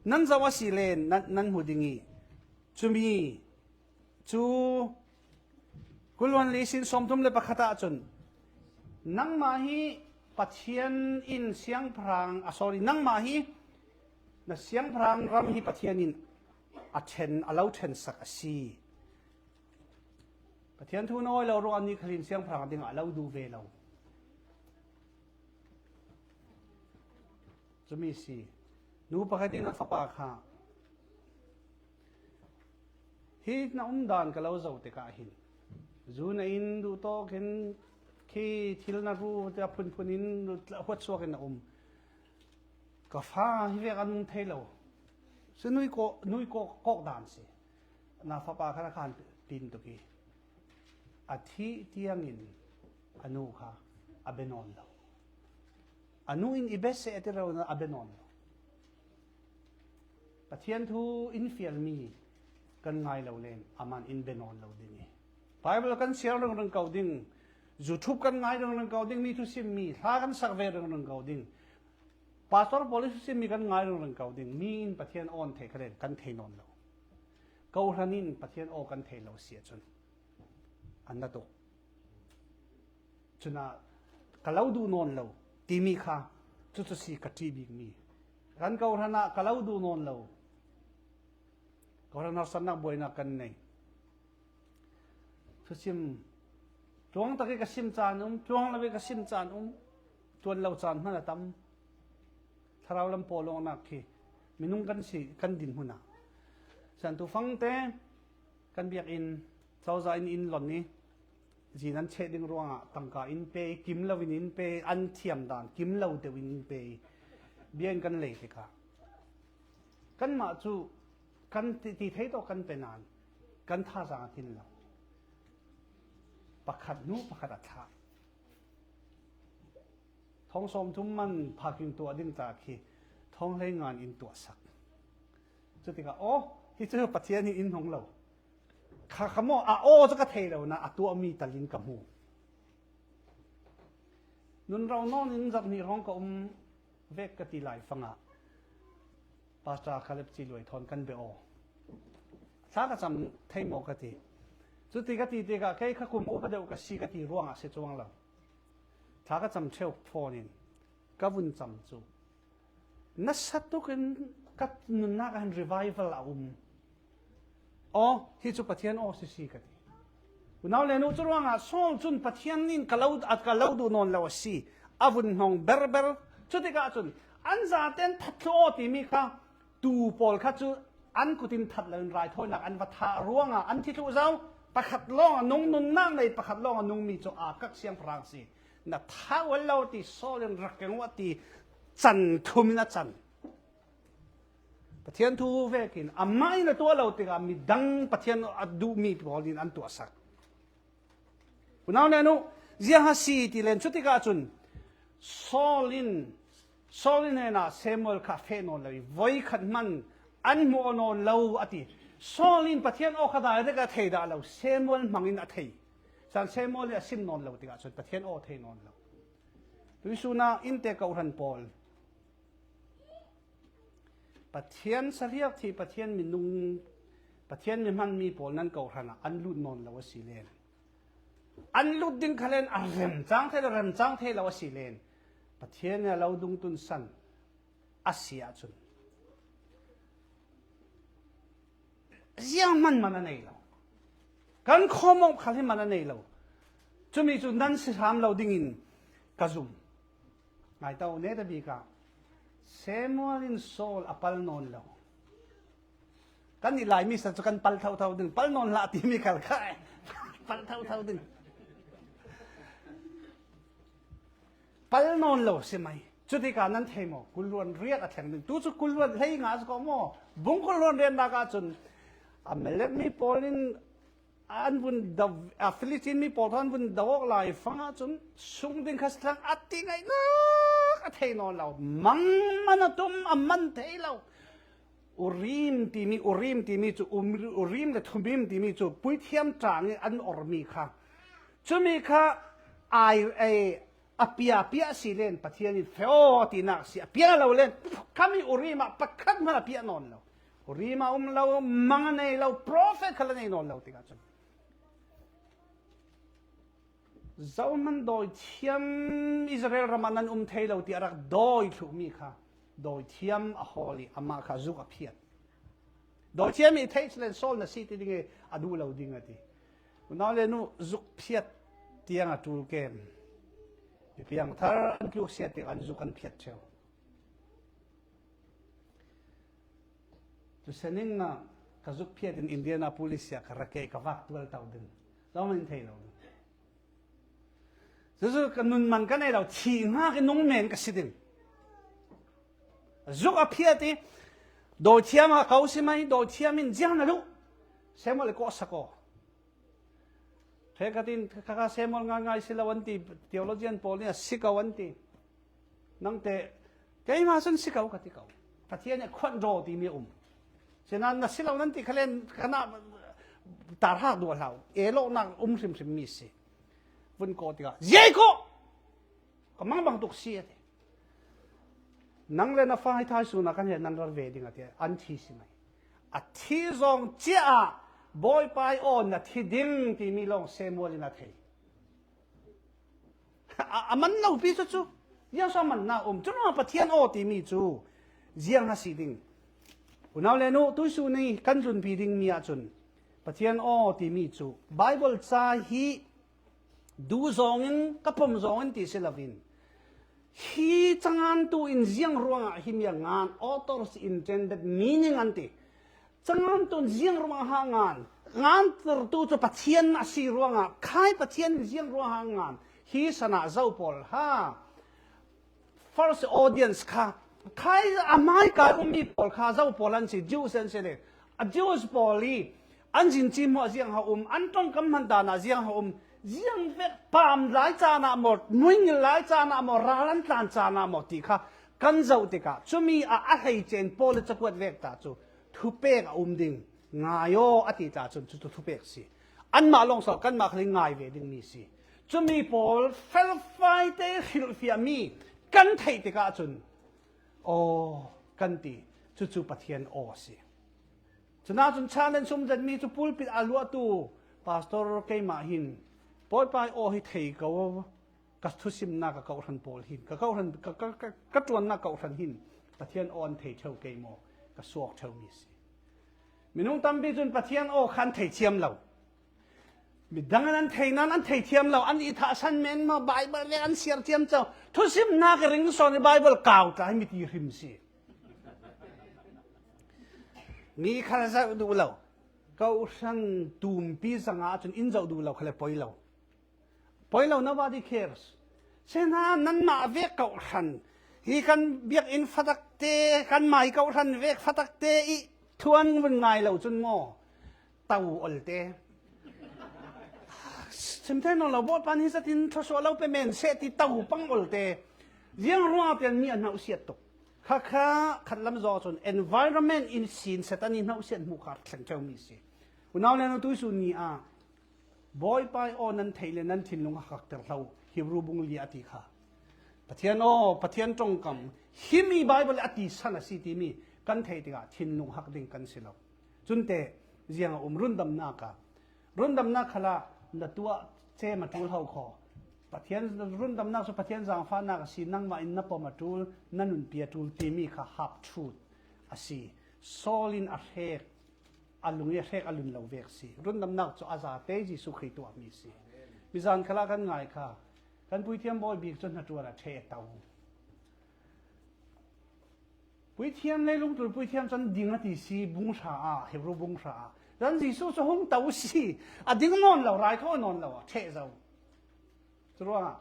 nan zoh a si len nan, nan hmu ding i, cumi cu kul luan li sin sawmthum le pakhat ahcun, nangmah hi Pathian in siangpahrang, a, sorry, nangmah hi na siangpahrang ram hi Pathian in a ṭhen, a lo ṭhensak a si. Pathian thu na awi lo ruangah nih khalin siangpahrang dingah a lo duh ve lo. Cumi si. Nu pakhat in a fapa kha, hi na um dan ka lo zoh tikah hin, zu na in duhtawk in, khi thil na ru te a phunphun in huatsuak in na um. Ka fa hi vek an um thei lo. Si nui kawk, nui kawk, kawk dan si. Na fapa kha na khan pin tuk i, a thih tiangin a nu kha a bia nawn lo. A nu in i bia seh a ti rero nain a bia nawn lo. Pathian thu in fialmi kan ngai lo len, aman in bia nawn lo ding i, Bible kan siar ringring ko ding, YouTube kan ngai ringring ko ding, mi thusimmi hla kan sak ve ringring ko ding, pastor pawl i thusimmi kan ngai ringring ko ding, mi in Pathian aw an thei kha len kan thei nawn lo. Kohhran in Pathian aw kan thei lo si ahcun, an na tuk. Cun ah ka lo duh nawn lo timi kha cucu si ka ṭih bikmi. Kan kohhran ah ka lo duh nawn lo. Kohhran harsatnak buainak kan nei. Thusim tluang tak i ka sim caan um, tluang lo i ka sim caan um, tuan lo caan hman a tam. Thlarau lam pawlawngnak khi minung kan si, kan dinhmun ah, Santu Fangte kan biakinn cozah in in lon i, zin an cheh ding ruangah tangka in pe i, kim lo in in pe i, an thiam dan kim lo deuh in in pe i, bia in kan lei tikah, kanmah cu kan ti, ti thei tawh kan pe nain kan thazaang a thin lo. Pakhat hnu pakhat a thlah. Thong sawmthum man parking tuah ding ta khi thong hleinga in tuahsak. Cutikah, aw, hi cu Pathian hi in hong lo. Kha, kha maw, a aw cu ka thei lo nain a tuahmi tal in ka hmu. Nunro nawn in zarh hnih hrawng ka um vek ka ti lai fangah Pastor Caleb Ci Luai thawn kan bia aw. Thla ka cam thei maw ka ti. Cuti ka ti tikah kei kha kum upa deuh ka si ka ti ruangah si cuang lo. Thla ka cam ṭheu phone in ka vun cam cu nasa tukin ka nunnak ah hin revival a um. Aw, hi cu Pathian aw sisi ka ti. Unau le nu, cu ruangah Saul cun Pathian in ka lo, a, ka lo duh nawn lo a si. A vun hnong berber. Cutikah cun an zaten that thluh aw timi kha, tu pawl kha cu an kut in that loin raithawinak an va thah ruangah an thi thluh zo. Pakhat lawng a nung, nunnak nei pakhat lawng a nungmi cu aa kak siangpahrang si. Na thah ual lo ti, Saul in rak keng uh a ti, can thum in a can. Pathian thu vekin amah in a tuah lo tikah midang Pathian a duhmi pawl in an tuahsak. Unau le nu, ziang a si ti len cutikah cun Saul in, Saul in hnenah Samuel kha feh nawn lo i, voikhat hman an hmuh nawn lo a ti. Saul in Pathian aw kha direct a thei dah lo, Samuel hmang in a thei. San Samuel in a sim nawn lo tikah cun Pathian aw thei nawn lo. Tuisun ah innte kohhran pawl, Pathian sariak thih, Pathian minung, Pathian mi hmanmi pawl nan kohhran ah an lut nawn lo a si len, an lut ding kha len a remcang thei lo, remcang thei lo a si len, Pathian in a lo dungtun san a si ahcun, ziang hmanhman a nei lo. Kan khawmawh khal hi man a nei lo. Cumi cu nan si hram lo dingin ka zum. Ngai ta u, netabik ah Samuel in Saul a pal nawn lo. Kan i Laimi sa cu kan pal thotho ding, pal nawn hlah timi khal kha, pal thotho ding. Pal nawn lo si mai. Cutikah nan thei maw? Kul ruan riat a thleng ding. Tu cu kul ruan hlei nga si ko maw? Bung kul ruan riatnak ah cun Amalek mi pawl in an vun do, a, Filistin mi pawl thawn vun do awk lai fang ahcun sung ding kha si thlang a ti ngaihnak a thei nawn lo. Mang man a tum, a man thei lo. Urim timi, Urim timi cu, um, Urim le Thumim timi cu puithiam ṭang i an ormi kha. Cumi kha ai, ai, a pia, pia si len Pathian in feo tinak si, a pia lo len khami Urim ah pakhat hmanh a pia nawn lo. Urim ah um lo, mang a nei lo, profet khal a nei nawn lo tikah cun. Zohman dawithiam Israel ram ah nan um thei lo tiah rak dawi thluhmi kha dawithiam a hawl i amah kha zuk a phiat. Dawithiam i theih len Saul na si ti ding i a duh lo ding a ti. Unau le nu zuk phiat tiang a ṭul ken. Piangthar an tluk siat tik an zuk an phiat ṭheu. Cu sining ah ka zuk phiat in Indianapolis ah ka rak kei ka vak tual to ding. Zohman in thei lo ding. Cucu ka nun man ka nei lo, thih hngak i nung men ka si ding. Zuk a phiat i, dawithiam a ko si mai, dawithiam in ziang na duh. Samuel i kawhsak aw. Hre ka tin, kha, kha Samuel ngaingai si lo an ti, theologian pawl nih a si ko an ti. Nangte, keimah cun si ko ka ti ko. Pathian nih khuat draw timi a um. Sinain na si lo nan ti khalen, kana tarhak dua hlau. E lawhnak um hrimhrim mi si. Vun kawh tikah, ziai ko! Ka mang bang tuk si a ti. Nang le na fa hi thai suna kan he nan ral ve ding a ti. An thi si mai. A thi zong cia ah, Bawipa i aw na thi ding timi lawng Samuel in a thei. A, a man lo pi cu cu. Ziang so a man na um. Cun Pathian aw timi cu ziang a si ding. Unau le nu, tuisu ni kan tlunpi dingmi ahcun Pathian aw timi cu Baibal ca hi duh zongin, ka pom zongin ti si loin, hi cangantu in ziang ruangah himi a ngan, author's intended meaning an ti. Cangantu in ziang ruangah ha ngan, ngantertu cu Pathian a si ruangah, khai Pathian in ziang ruangah ha ngan, hi sanah zo pawl ha. First audience kha, khai a hmaikai ummi pawl kha zo pawl an si, Jews an si le, a Jews pawl i an zin cihmuh ziang ha um, an ṭongkam hman dan ah ziang ha um, ziang vek pam lai caan ah maw, muingil lai caan ah maw, ral an tlan caan ah maw ti kha kan zoh tikah, cumi ah a hleice in Paul i cakuat vek ta cu thupek a um ding, ngai aw a ti ta cun cucu thupek si. Anmah lawng so, kanmah khal in ngai ve dingmi si. Cumi pawl felfai te hrilhfiahmi kan theih tikah cun, aw, kan ti, cucu Pathian aw a si. Cunah cun challenge um zetmi cu pulpit a luahtu pastor keimah hin, Bawipa i aw hi thei ko, ka thusimnak ka kohhran pawl hin, ka kohhran, ka, ka, ka, ka ṭuannak kohhran hin Pathian aw an thei ṭheu kei maw, ka suak ṭheumi si. Minung tampi cun Pathian aw kha an thei thiam lo. Midang in an thei nain an thei thiam lo, an i thahsan men maw, Baibal vek an siar thiam co. Thusimnak i ring sawn i Baibal kau tla hi mi ti hrim si. Mi khal zoh duh lo. Kohhran tumpi zangah cun in zoh duh lo khal le poi lo. Poi lo, nobody cares. Sinain nanmah vek kohhran. Hi kan biakinn fatak te, kanmah hi kohhran vek fatak te i thuan vun ngai lo cun maw, to ol te. Sim thei nawn lo, Bawipa nih zatin thluasuah lo pe men seh ti to pang ol te. Ziang ruangah tian mi a hnauhsiat tuk. Khakha khatlam zaw cun environment in sin Satan i hnauhsiat hmuh kha thleng ṭheumi si. Unau le nu, tuisun ni ah Bawipa i aw nan theih le nan thinlung a hakter hlah. Hebru bung li a ti kha. Pathian aw, Pathian ṭongkam, himi Baibal a tisan a si timi kan theih tikah thinlung hak ding kan si lo. Cunte ziang a um? Rundamnak ah, rundamnak khalah na tuah cem a ṭul ho kho. Pathian rundamnak cu Pathian zaangfahnak a si, nangmah in na pom a ṭul, na nunpi a ṭul timi kha half truth a si. Saul in a hrek a lung i a hrek a lun lo vek si. Rundamnak cu a zate Jesuh Khrih tuahmi si. Mizan khalah kan ngai kha, kan puithiam bawi bik cu hnaṭuan a ṭheh a to. Puithiam, leilung tul puithiam cun ding a ti si, bung hra ah, Hebru bung hra ah. Cun Jesuh cu hung to si, a ding nawn lo, rai kho nawn lo, a ṭheh zo. Curuangah,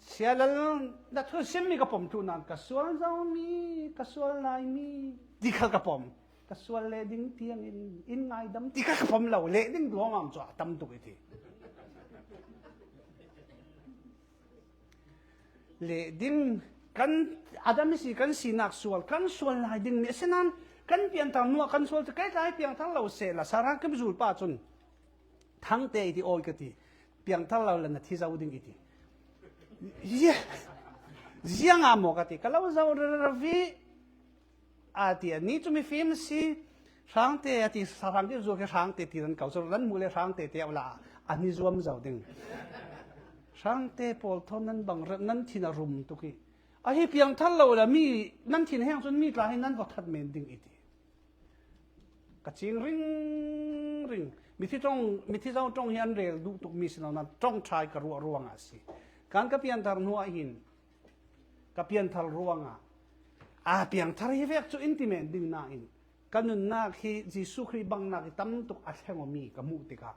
Sia Lal, na thu simmi ka pom thluh nain, ka sual zomi, ka sual laimi, ti kha ka pom. Ka sual leh ding tiangin, in ngaidam, ti kha ka pom lo, leh ding lawngam cu a tam tuk i ti. Leh ding kan Adam i si kan sinak sual, kan sual lai ding nih. Asinain kan pianthar hnuah kan sual cu kei tla hi piangthar lo sehla, Sarah kan zulpa cun thangte i ti awi ka ti. Piangthar lo le na thi zo ding i ti. Zia-, ziangah maw ka ti, ka lo zo rarravi. A ti, a ni cu mifim a si, hrangte a ti, sa hrangte zu khi hrangte ti nan ko, cu nan hmuh le hrangte te a la, a ni zuam zo ding. Hrangte pawl thawn nan bang rep, nan thin a rum tuk i. A hi piangthar lo la mi, nan thin heng cun mi tla hi nan va that men ding i ti. Ka cing ringring. Mithi ṭong, mithi zo ṭong hi an rel duh tuk mi si lo nan, ṭawngṭhai ka ruah ruangah a si. Kan ka pianthar hnuah hin, ka pianthar ruangah, a piangthar hi vek cu in ti men ding nain, ka nunnak hi Jesuh Khrih bangnak i tam tuk a thleng awmi ka hmuh tikah,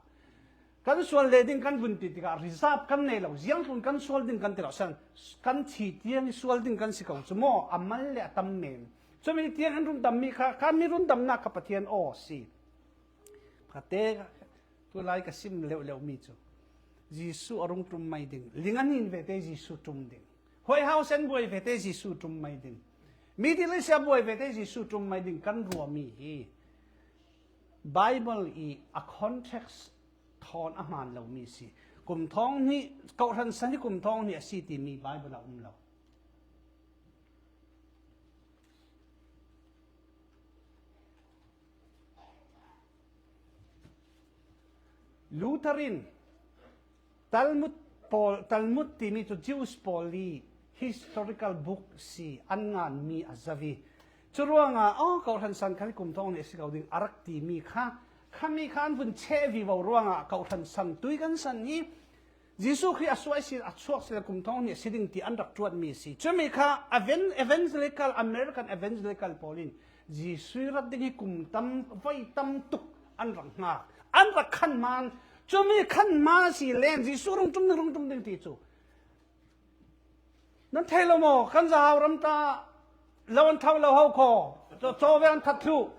kan sual leh ding kan vun ti tikah, reserve kan nei lo, ziangtlun kan sual ding kan ti lo, san, kan thi tiang i sual ding kan si ko cu maw, a mal le a tam men. Cumi tiang in rundammi kha, kha mi rundamnak kha Pathian aw a si. Kha te, tulai ka sim leuhleuh mi cu Jesuh a rung ṭum mai ding. Lingan in vete Jesuh ṭum ding. White House an buai vete Jesuh ṭum mai ding. Middle East a buai vete Jesuh ṭum mai ding kan ruahmi hi Bible i a context thawn a hmaan lomi si. Kum thawng hnih, Kohhran san hi kum thawng hnih a si timi Bible ah um lo. Luther in Talmud pawl, Talmud timi cu Jews pawl i historical book si an nganmi a zoh i. Curuangah, oh, Kohhran san khan kum thawng hnih a si ko ding a rak timi kha, khami kha an vun cheh vivo ruangah Kohhran san tui kan san hi Jesuh Khrih a suah si, a chuak si le kum thawng hnih a si ding ti an rak ṭuanmi a si. Cumi kha evan-, evangelical, American evangelical pawl in Jesuh rat ding hi kum tam, voi tam tuk an rak hngak. An rak khan man. Cumi khan man si len Jesuh rung ṭum ding, rung ṭum ding ti cu. Nan thei lo maw? Kan zahau ram ta lo an thau lo ho kho. Caw, caw ve an that thluh.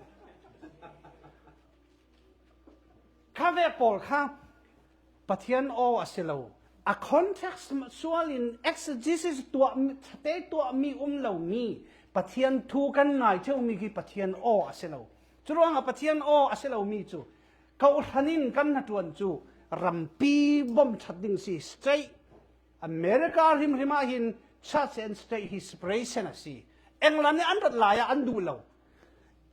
Kha vek pawl kha Pathian aw a si lo. A context sual in exegesis tuah, te tuahmi um lomi Pathian thu kan ngai cheumi khi Pathian aw a si lo. Curuangah Pathian aw a si lomi cu Kohhran in kan hnaṭuan cu rampi bawm ṭhat ding si, state. America hrimhrim ah hin church and state hi separation a si. England nih an rat lai ah an duh lo.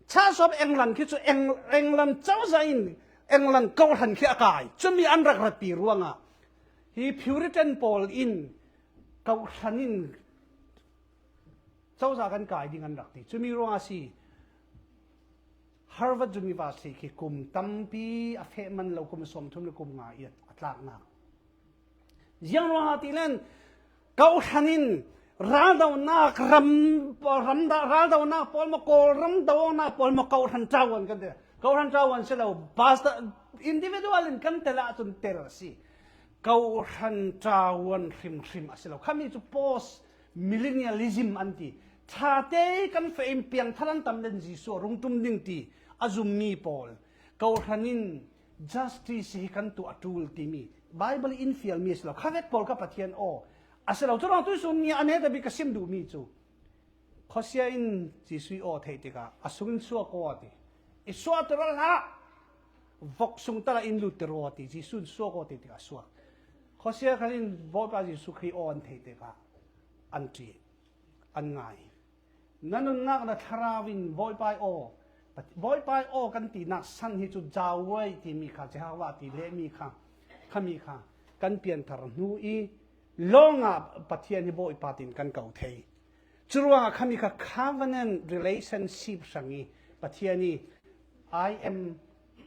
Church of England khi cu Eng-, England cozah in England Kohhran khi a kai. Cumi an rak ratpi ruangah hi Puritan pawl in Kohhran in cozah kan kai ding an rak ti. Cumi ruangah a si. Harvard University khi kum tampi a feh man lo, kum sawmthum le kum nga i a tlaknak. Ziang ruangah ti len, Kohhran in raldonak ram, ram da, raldonak pawl maw, Kawlram donak pawl maw, Kohhran ṭavuan kan ti. Kohhran ṭavuan si lo, pastor individual in kan tel ahcun tel a si. Kohhran ṭavuan hrimhrim a si lo. Khami cu post millennialism an ti. Ṭhate kan feh in piangthar an tam len Jesuh a rung ṭum ding ti a zummi pawl. Kohhran in justice hi kan tuah a ṭul timi Bible in fialmi a si lo. Kha vek pawl kha Pathian aw a si lo. Curuang tuisun ni a neta bik ka sim duhmi cu, Khawsia in Jesuh i aw theih tikah a sungin suak aw a ti. I suahter aw hlah, vok sung tal ah in lutter aw a ti. Jesuh in suak aw a ti tikah a suak. Khawsia khan in Bawipa Jesuh Khrih aw an theih tikah an ṭih, an ngai. Na nunnak na thlarau in Bawipa i aw, Bawipa i aw kan tinak san hi cu Jawai timi kha, Jehovah ti lehmi kha, khami kha kan pianthar hnu i lawngah Pathian hi Bawipa tin kan ko thei. Curuangah khami kha covenant relationship hrang i Pathian i, "I am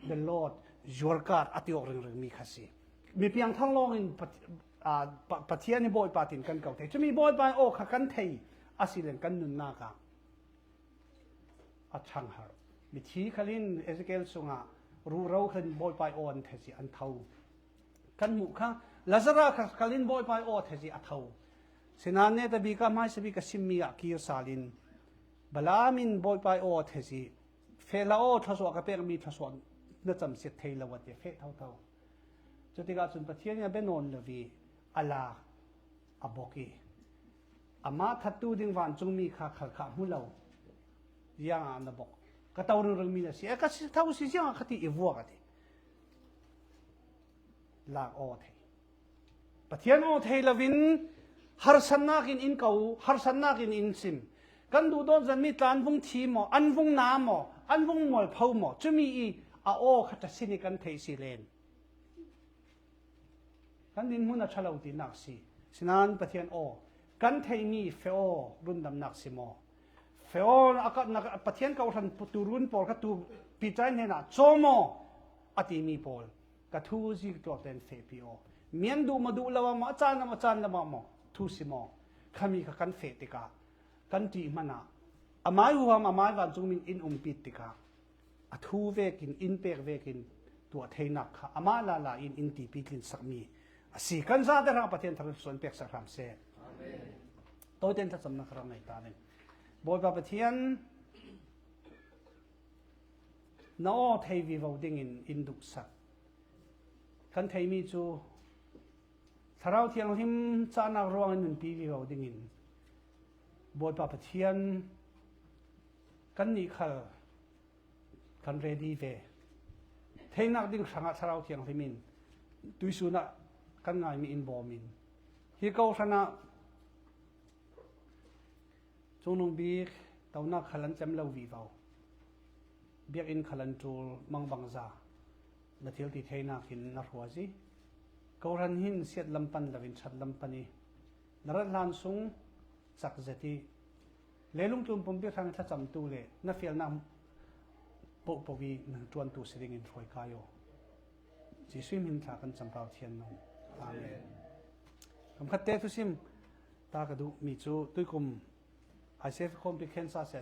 The Lord, your God, a ti awk ringring mi kha si. Mi piangthar lawngin Path-, aa, Pa-, Pathian hi Bawipa tin kan ko thei. Cumi Bawipa aw kha kan thei a si len kan nunnak ah a ṭhang har. Mithi khalin Ezekiel sungah ruhro khalin Bawipa aw an thei si an tho. Kan hmuh kha Lazarus kha khalin Bawipa aw thei si a tho. Sinan neta bika hmaisa bika simmi ah kir salin Balaam in Bawipa aw thei si, feh hlah aw, thluasuah ka pekmi thluasuah na camsiat thei lo a ti, feh thotho. Cutikah cun Pathian in a bia nawn lo i a lak a bok i, amah thattu ding vancungmi kha khalkha hmu lo. Ziangah na bok? Ka to ringringmi na si. E, ka si tho si, ziangah kha ti i vuak a ti. Lak aw thei. Pathian aw thei loin harsatnak in in ko, harsatnak in in sim. Kan duhdawt zetmi tla an vung thi maw, an vung na maw, an vung mualpho maw, cumi i a aw kha ṭha sin i kan theih si len kan dinhmun a ṭha lo tinak si. Sinan Pathian aw kan theihmi feh aw rundamnak si maw? Feh aw a ka, na, Pathian kohhran turun pawl kha tu Piter hnenah cawm aw a timi pawl, ka thu zik tuak ten fehpi aw. Mi an duh maw, duh lo ah maw, a caan lo maw, a caan lo ah maw, thu si maw? Khami kha kan feh tikah kan ṭih hmanah amai huham, amai vancung min in umpi tikah a thu vekin, in pek vekin tuah theinak kha amah lala in in tipi tlinsakmi a si. Kan zate hrang Pathian thar suan peksak hram seh. Amen. Tawiten thlacamnak kha rak ngei ta ning. Bawipa Pathian, na aw thei vivo dingin in duhsak. Kan theihmi cu Thlarau Thianghlim cahnak ruangin nunpi vivo dingin Bawipa Pathian, kannih khal kan ready ve. Theinak ding hrangah Thlarau Thianghlim in tuisun ah kan ngaimi in bawm in, hi kohhran ah Cungnung bik tonak khal an cem lo vivo. Biakinn khal an ṭul mangbangza na thil ti theinak in na hruai i, kohhran hin siat lam pan loin ṭhat lam pan i, na rat hlan sung cak zet i, leilung tlun pumpi hrang thlacamtu le na fialnak pohpoh i na ṭuantu si dingin hruai kai aw. Jesuh hmin thla kan cam Pathian nung. Amen. Kamkhatte thusim ta ka duhmi cu tuikum I C F khawmpi khensa sia